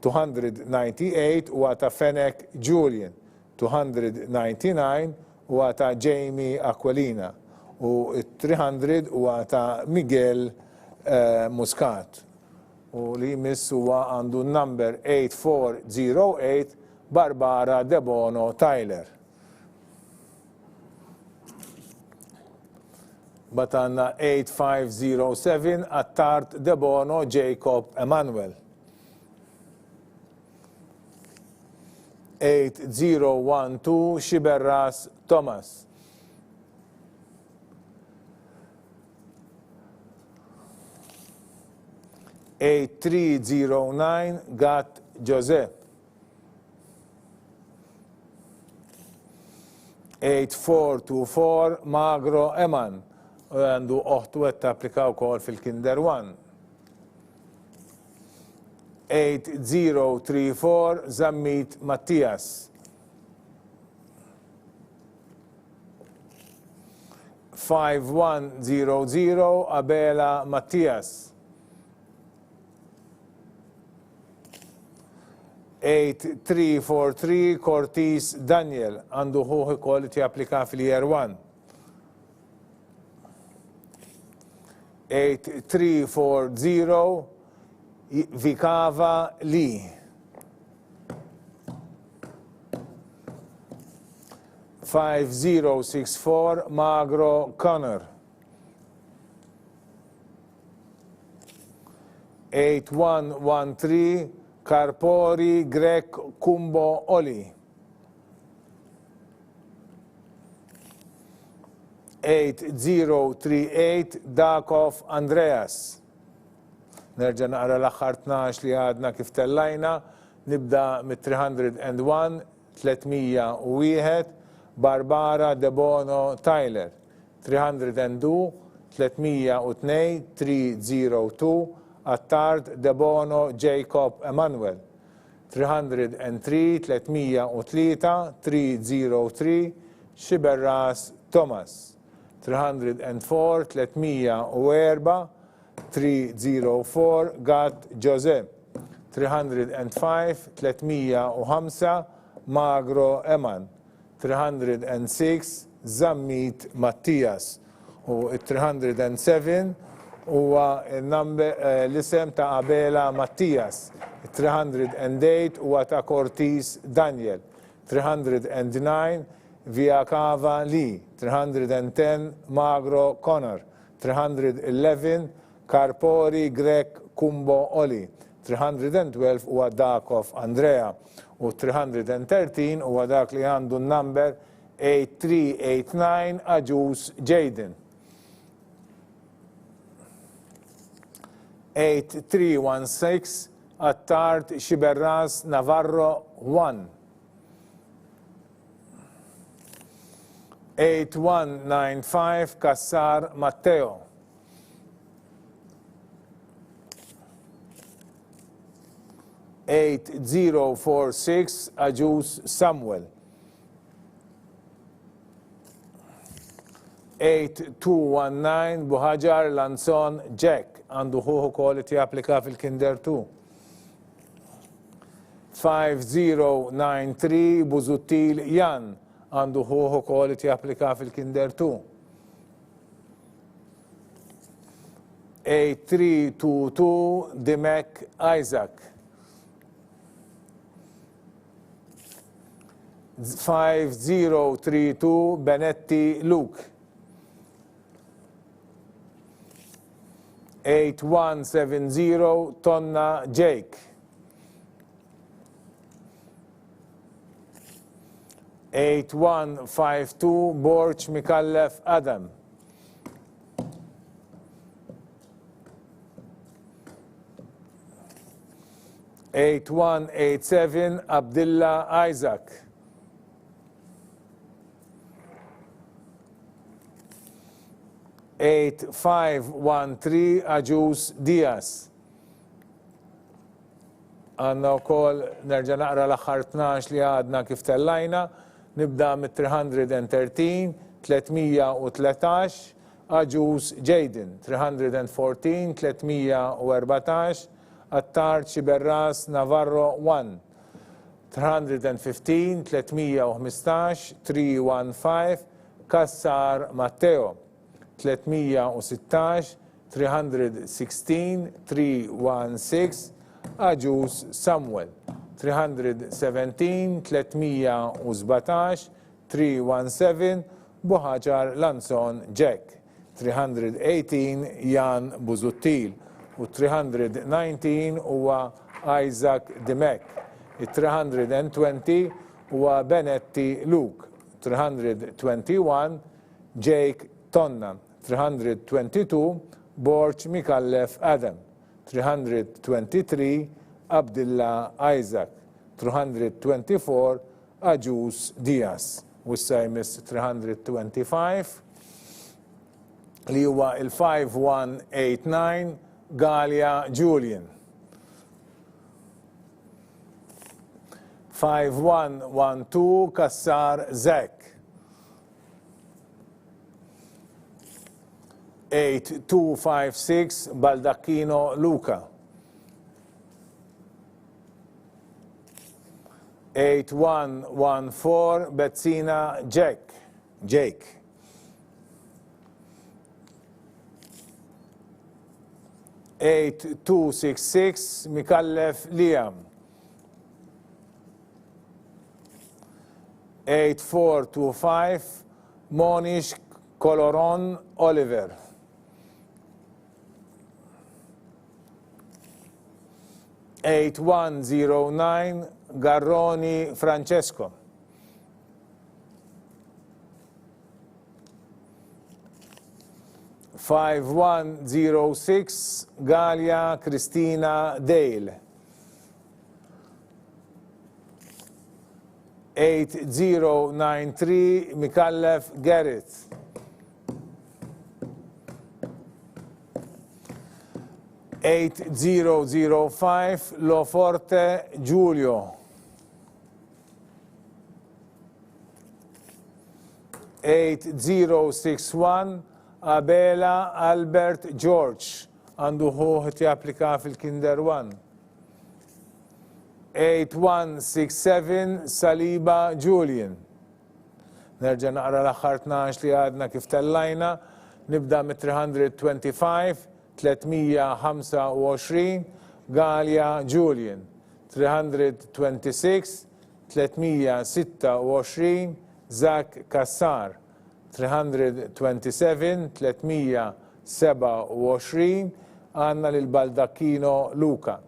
298 huwa ta' Fenech Julian, 299 huwa ta' Jamie Aquilina u 300 huwa ta' Miguel Muscat. U li jmiss huwa għandu n-number 8408 Barbara Debono Tyler. Mbagħad għandna 8507 Attard Debono Jacob Emanuel. 8012 Xiberras Thomas. 8309 Gatt Jose. 8424 Magro Eman u għandu oħtu qed tapplika wkoll fil-Kinder 1. 8034 Zammit Mattias. 5100 Abela Mattias. 8343 Cortis Daniel għandu ħuh ukoll qed japplika fil-Year 1. 8340 Vikava Lee. 5064 Magro Connor. 8113 Karpori Grek Kumbo Oli. 8038 Dakov Andreas. Nerġa' naqra l-aħħar 12 li għadna kif tellajna. Nibda mit-301, 301, Barbara Debono Tyler. 302, 302, 302, Attard Debono Jacob Emanuel. 303, 303, 303, Xiberras Thomas. 304, 304, 304, Gatt Jose. 305, 305, Magro Eman. 306, Zammit Mattias u t-307 huwa l-isem ta' Abela Mattias, it-308 huwa ta' Cortis Daniel, 309 Viacava Lee, 310 Magro Connor, 311 Karpori Grech Kumbo Oli, 312 huwa Dakov Andrea u 313 huwa dak li għandu n-number 8389 Agius Jayden. 8316 Attard Xiberras Navarro Juan. 8195 Cassar Matteo. 8046 Agius Samuel. 8219 Buhaġar Lanzon Jack għandu ħuh ukoll qed japplika fil-Kinder 2. 5093 Busuttil Jan għandu ħuh ukoll qed japplika fil-Kinder 2. 8322 Dimech Isaac. 5032 Benetti Luke. 8170 Tonna Jake. 8152 Borg Micallef Adam. 8187 Abdillah Isaac. 8513 Agius Diaz. Għandna wkoll nerġa' naqra l-aħħar 12 li għadna kif tellajna. Nibda mit-313, 313, Agius Jayden, 314, 314, Attard Xiberras Navarro 1, 315, 315, 315, Cassar Matteo, 316, 316, 316, Agius Samuel, 317, 317, 317, Buhaġar Lanzon Jack, 318 Jan Busuttil u 319 huwa Isaac Dimech. It-320 huwa Benetti Luke, 321 Jake Tonna, 322 Borg Micallef Adam, 323 Abdilla Isaac, 324 Agius Dias. U issa jmiss 325 li huwa il-5189 Galea Julian. 5112 Cassar Zach. 8256 Baldacchino Luca. 8114 Bezzina Jack. Jake. 8266 Micallef Liam. 8425 Monish Coloron Oliver. 8109 Garroni Francesco. 5106 Galea Cristina Dale. 8093 Micallef Gareth. 8005 Lo Forte Giulio. 8061 Abela Albert George għandu ħuh japplika fil-Kinder 1. 8167 Saliba Julian. Nerġa' naqra l-aħħar 12 li għadna kif tellajna. Nibda mit-325, 325, Galea Julian. 326, 326, Zach Cassar. 327, 327, għandna lil Baldacchino Luca.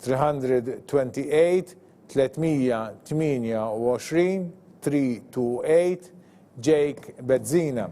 328, 328, 328, Jake Bezzina.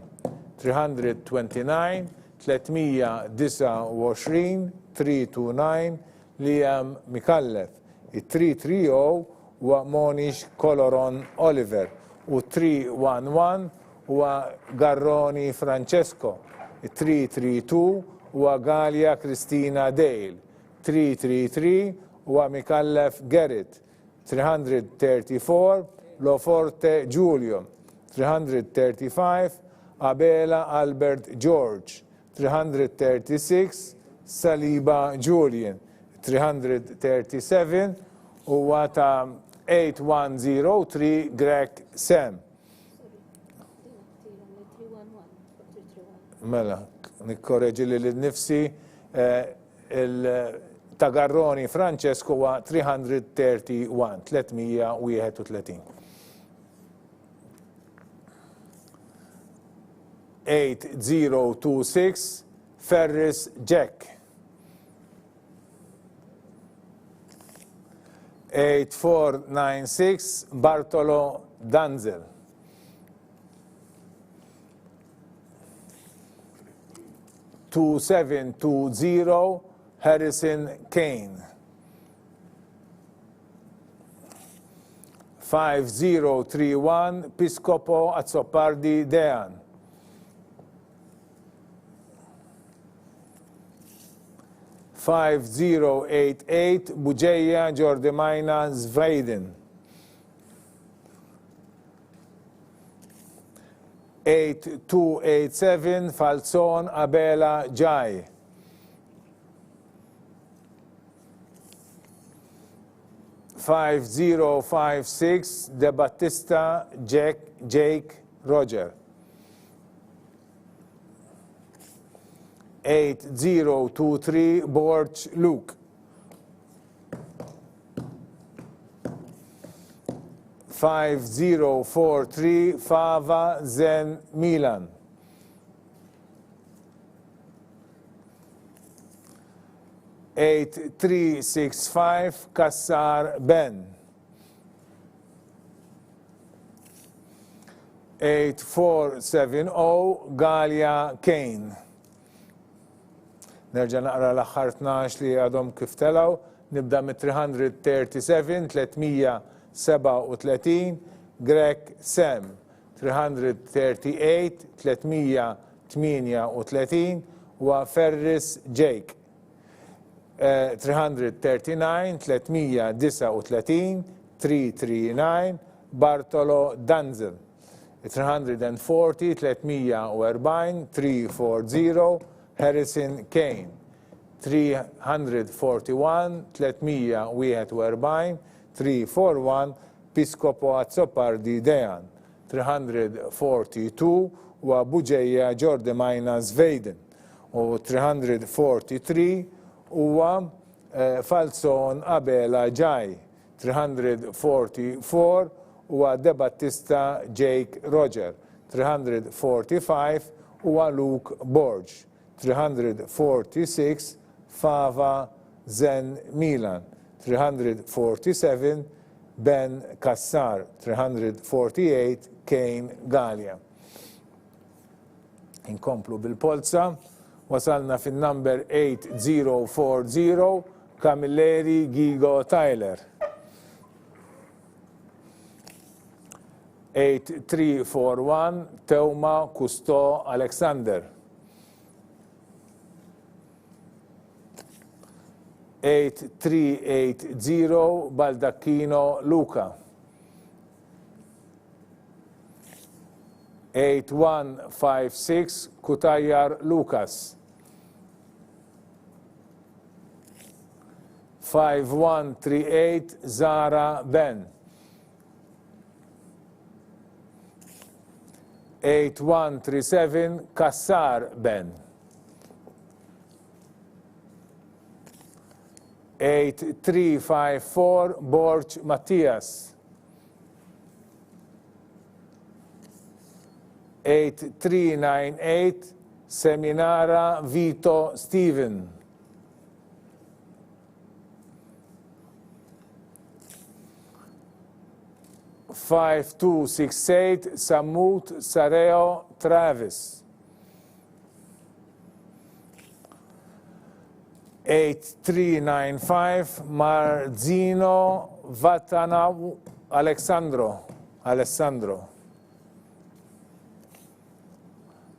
329, 329, 329, Liam Micallef. It-330 huwa Monish Coloron Oliver u 311 huwa Garroni Francesco. It-332 huwa Galea Cristina Dale. 333 huwa Micallef Gerrit. 334 Loforte Giulio. 335 Abela Albert George. 336 Saliba Julian. 337 huwa ta' 8103 Grech Sam. Mela, nikkoreġi lili nnifsi, ta' Garroni Francesco huwa 331, 331. 8026 Ferris Jack. 8496 Bartolo Danzel. 2720 Harrison Kane. 5031 Piscopo Azzopardi Dean. 5088 Bugeja Giordimaina Zveiden. 8287 Falzon Abela Jai. 5056 De Battista Jack Jake Roger. 8023 Borg Luke. 5043 Fava Zen Milan. 8365 Cassar Ben. 8470 Galea Kane. Nerġa' naqra l-aħħar 12 li għadhom kif telgħu. Nibda mit-337, 337, Grech Sam. 338, 338, huwa Ferris Jake. 339, 339, 339, Bartolo Danzel. 340, 340, 340, Harrison Kane. 341, 341, 341, Piscopo Azzopardi Dejan. 342 huwa Bugeja Giordemaina Svejden u 343 huwa Falzon Abela Jai. 344 huwa Debattista Jake Roger. 345 huwa Luke Borg. 346 Fava Zen Milan. 347 Ben Cassar. 348 Kane Galea. Inkomplu bil-polza. Wasalna fin-number 8040 Camilleri Gigo Tyler. 8341 Teuma Cousteau Alexander. 8380 Baldacchino Luca. 8156 Cutajar Lucas. 5138 Zara Ben. 8137 Cassar Ben. 8354 Borg Mattias. 8398 Seminara Vito Steven. 5268 Sammut Sareo Travis. 8395 Marzino Vatanau Alexandro. Alessandro.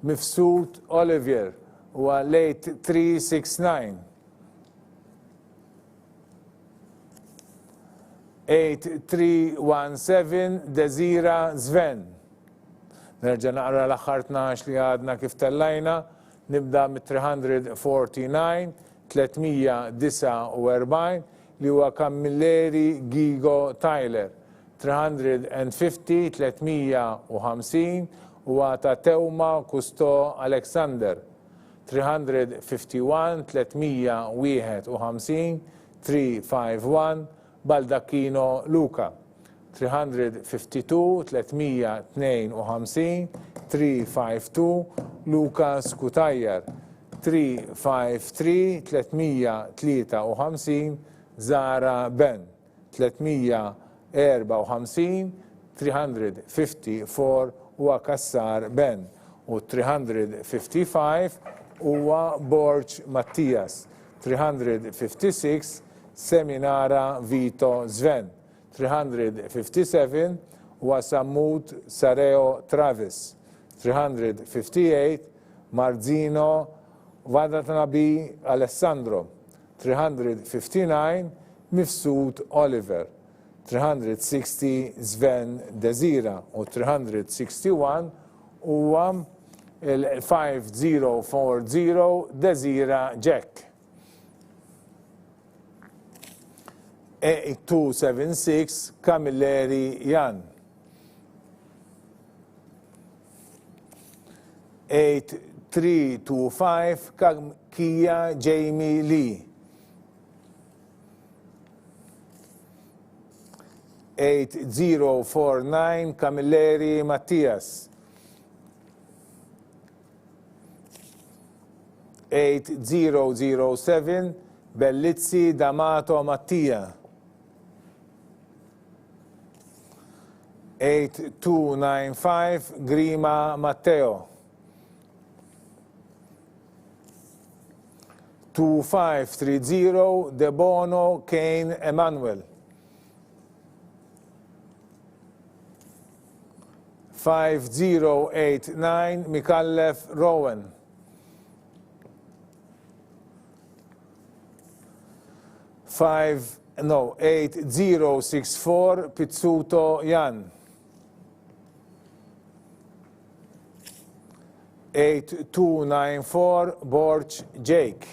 Mifsud Olivier huwa l-8369. 8317 Desira Sven. Nerġa' naqra l-aħħar 12 li għadna kif tellajna. Nibda mit-349, 349, li huwa Camilleri Gigo Tyler. 350, 350, huwa ta' Teuma Cousteau Alexander. 351, 351, 351, Baldacchino Luca. 352, 352, 352, Lucas Cutajar. 353, 353, Zara Ben. 354, 354 huwa Cassar Ben u 355 huwa Borg Mattias. 356 Seminara Vito Sven. 357 huwa Sammut Sareo Travis. 358 Marzino Wadatanabi Alessandro. 359 Mifsud Oliver. 360 Sven Desira u 361 huwa il-5040 Desira Jack. 8276 Camilleri Jan. 8325 Kia Jamie Lee. 8049 Camilleri Mattias. 8007 Bellizzi D'Amato Mattia. 8295 Grima Matteo. 2530 Debono Kane Emanuel. 5089 Micallef Rowan. 5 no 8064 Pizzuto Jan. 8294 Borg Jake.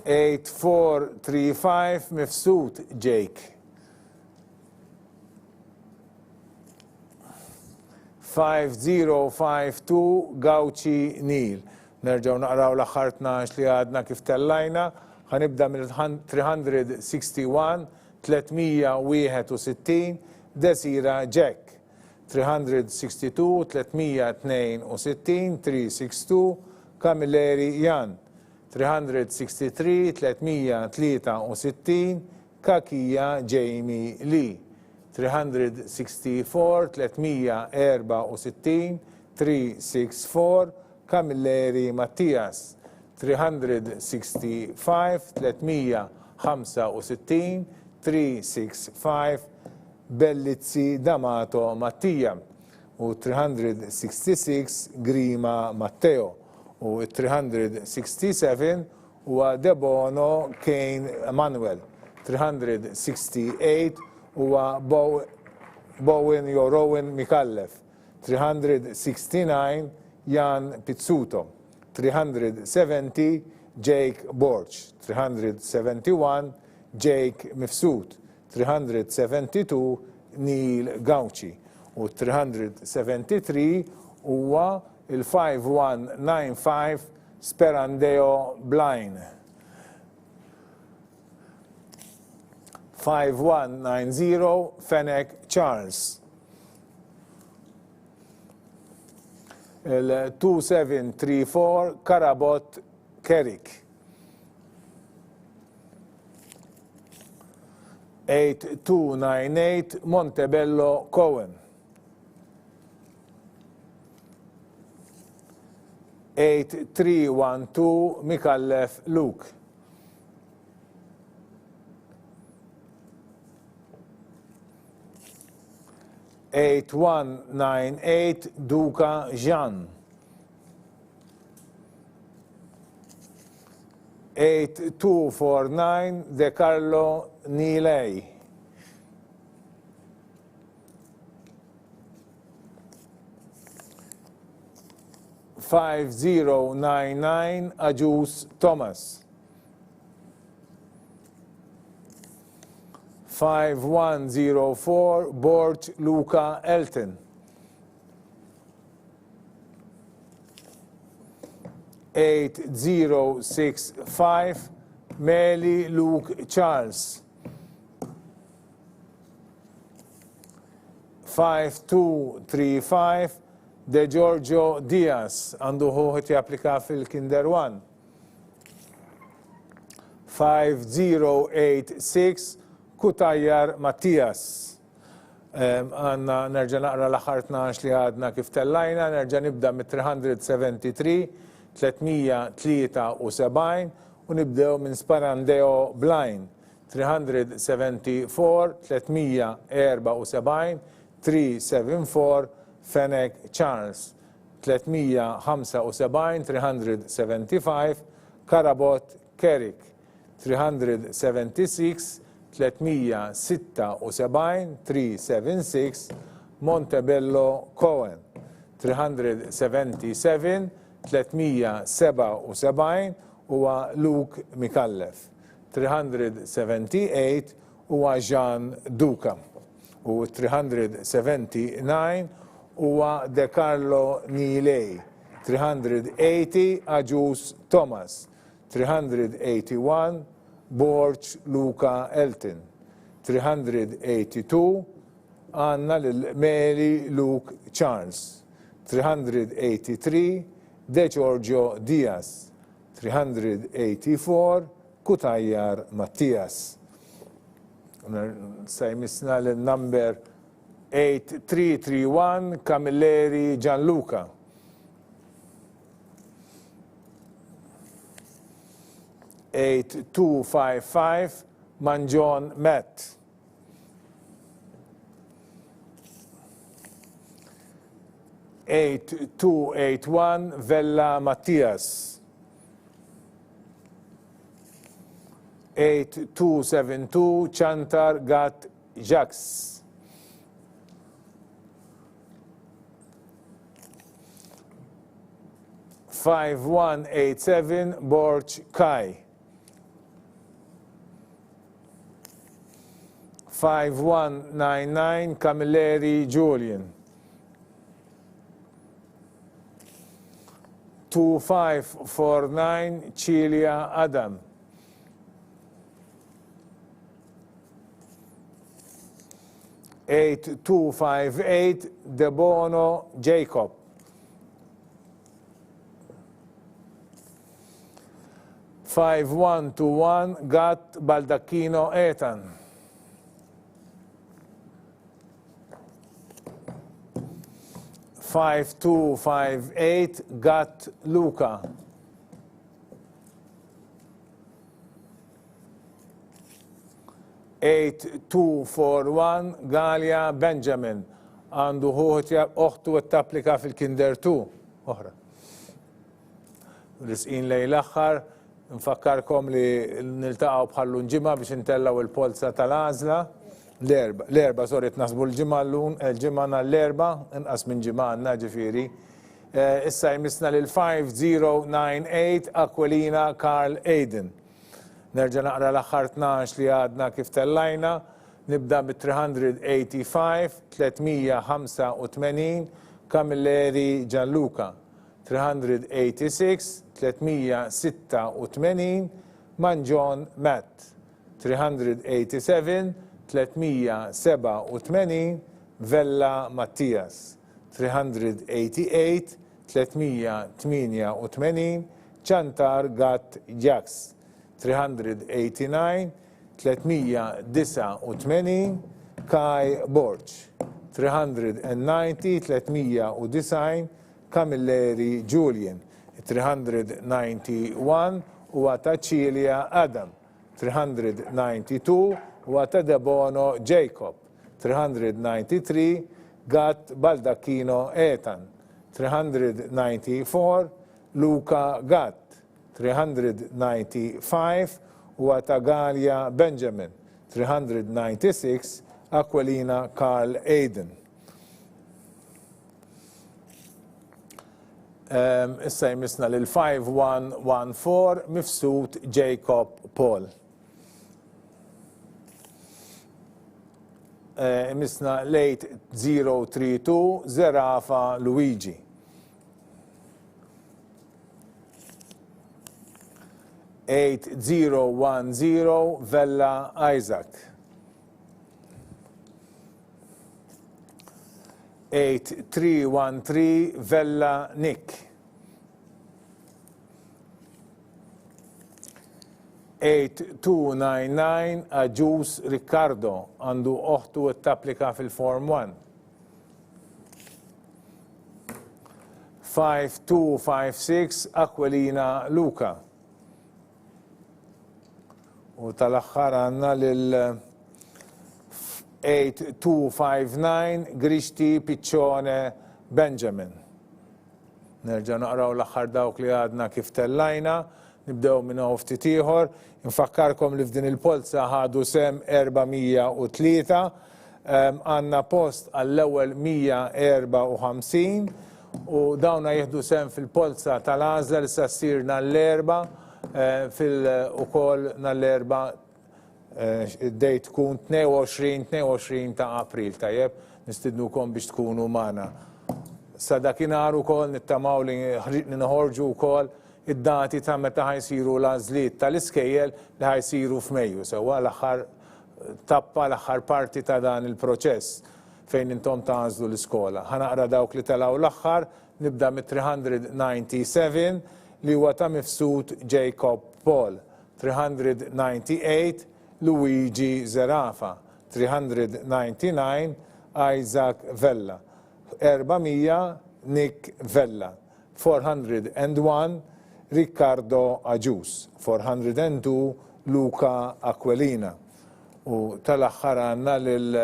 8435 Mifsud Jake. 5052 Gauci Neil. Nerġgħu naqraw l-aħħar 12 li għadna kif tellajna. Ħa nibda mill-361 361 Desira Jack. 362 362 362 Camilleri Jan. 363 363 Kakia Jamie Lee. 364 364 364 Camilleri Mattias. 365 365 365 Bellizzi D'Amato Mattia u 366 Grima Matteo u 367 huwa Debono Kane Emanuel, 368 huwa Bowen jew Rowan Micallef, 369 Jan Pizzuto, 370 Jake Borg, 371 Jake Mifsud, 372 Neil Gauci u 373 huwa il-5195 Sperandeo Blind. 5190 Fenech Charles. Il-2734 Karabot Kerik. 8298 Montebello Cohen. 8312 Micallef Luke. 8198 Duca Jean. 8249 De Carlo Nilay. 5099 Agius Thomas. 5104 Borg Luca Elton. 8065 Meli Luke Charles. 5235 De Giorgio Diaz għandu ħuħ japplika fil-Kinder 1. 5086 Cutajar Mattias. Għanna nerġa' naqra l-aħħar 12 li għadna kif tellajna, nerġa' nibda mit-373, 373 u nibdew minn Sparandeo Blind. 374, 374, 374, Fenech Charles. 375, 375, Karabot Kerik. 376, 376, 376, Montebello Cohen. 377, 377 huwa Luke Micallef. 378 huwa Jean Duca u 379 huwa De Carlo Niley. 380 Agius Thomas. 381 Borg Luca Elton. 382 għandna lil Mary Luke Charles. 383. De Giorgio Diaz, 384 Cutajar Mattias. Sa jmissna lil number 8331 Camilleri Gianluca. 8255 Mangion Matt. 8281 Vella Mattias. 8272 Chantar Gat Jacques. 5187 Borg Kai. 5199 Camilleri Julian. 2549 Cilia Adam. 8258 Debono Jacob. 5121 Gatt Baldacchino Ethan. 5258 Gatt Luca. 8241 Galea Benjamin għandu ħuh oħtu qed tapplika fil-Kinder 2 oħra. Risqin lejn l-aħħar, nfakkarkom li niltaqgħu bħal-lum ġimgħa biex intellgħu il-polza tal-għażla. L-erba, l-erba, sorry, tnaħsbu l-ġimgħa llum, l-ġimgħa nhar l-erba, inqas minn ġimgħa għandna ġifieri. Eh, issa jmissna lil 5098 Aquilina Carl Aiden. Nerġa' naqra l-aħħar 12 li għadna kif tellajna. Nibda bit-385, 385, Camilleri Gianluca, 386, 386, Mangion Matt, 387, 387, Vella Mattias, 388, 388, Ciantar Gatt Jacques, 389, 389, Kai Borg, 390, 390, Camilleri Julian, 391 huwa ta' Cilia Adam, 392 huwa ta' Debono Jacob, 393 Gatt Baldacchino Ethan, 394 Luca Gatt, 395 huwa ta' Galea Benjamin, 396 Aquilina Carl Aiden. Issa jmissna lil 5114 Mifsud Jacob Paul. Imissna l-8032 Zerafa Luigi. 8010 Vella Isaac. 8313 Vella Nick. 8299 Agius Riccardo għandu oħtu qed tapplika fil-Form 1. 5256 Aquilina Luca. U tal-aħħar għandna lil 8259 Grixti Piccione Benjamin. Nerġa' naqraw l-aħħar dawk li għadna kif tellajna. Nibdew minn hawn ftit ieħor. Infakkarkom li f'din il-polza ħadu sehem 403. Għandna post għall-ewwel 154 u dawna jieħdu sehem fil-polza tal-għażla li sa ssir nhar l-Erbgħa fil ukoll nhar l-Erbgħa Id-date tkun 22, 22 ta' April, tajjeb? Nistidnukom biex tkunu magħna. Sa dakinhar ukoll nittamaw li noħorġu wkoll id-dati ta' meta ħa jsiru l-għażliet tal-iskejjel li ħa jsiru f'Mejju, sewwa l-aħħar tappa, l-aħħar parti ta' dan il-proċess. fejn intom tagħżlu l-iskola. Ħa naqra dawk li telgħu l-aħħar, nibda mit-397 li huwa ta' Mifsud Jacob Paul, 398 Luigi Zerafa, 399 Isaac Vella, 400 Nick Vella, 401 Riccardo Agius, 402 Luca Aquilina. U tal-aħħar għandna lil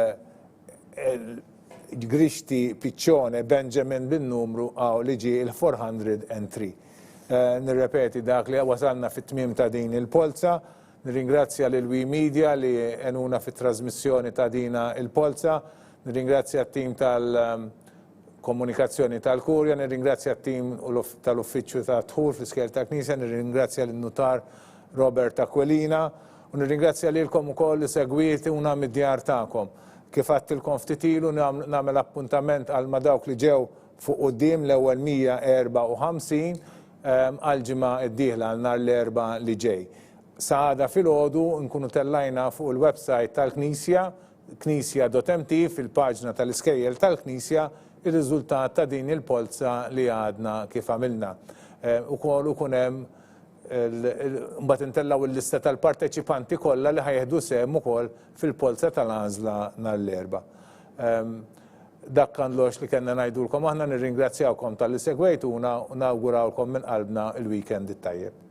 Grixti Piccione Benjamin bin-numru hawn li ġie il-403. Nirrepeti dak li wasalna fit-tmiem ta' din il-polza. Nirringrazzja lil We Media li għenuna fit-trasmissjoni ta' dina il-polza. Nirringrazzja t-tim tal-komunikazzjoni tal-Kurja, nirringrazzja t-tim tal-Uffiċċju tad-Dħul fl-Iskejjel tal-Knisja, nirringrazzja lin-Nutar Robert Aquilina u nirringrazzja lilkom ukoll li segwietuna mid-djar tagħkom. Kif għadtilkom ftit ilu nagħmel appuntament għal ma' dawk li ġew fuq quddiem l-ewwel 154 għall-ġimgħa d-dieħla għal nhar l-Erbgħa li ġej. Sa għada filgħodu nkunu tellajna fuq il-website tal-Knisja, knisja.mt, fil-paġna tal-Iskejjel tal-Knisja, ir-riżultat ta' din il-polza li għadna kif għamilna. Ukoll ikun hemm mbagħad intellgħu l-lista tal-parteċipanti kollha li ħa jieħdu sehem ukoll fil-polza tal-għażla nhar l-Erbgħa. Dak kanlox li kellna ngħidulkom aħna nirringrazzjawkom talli segwejtuna u nawgurawlkom minn qalbna l-weekend it-tajjeb.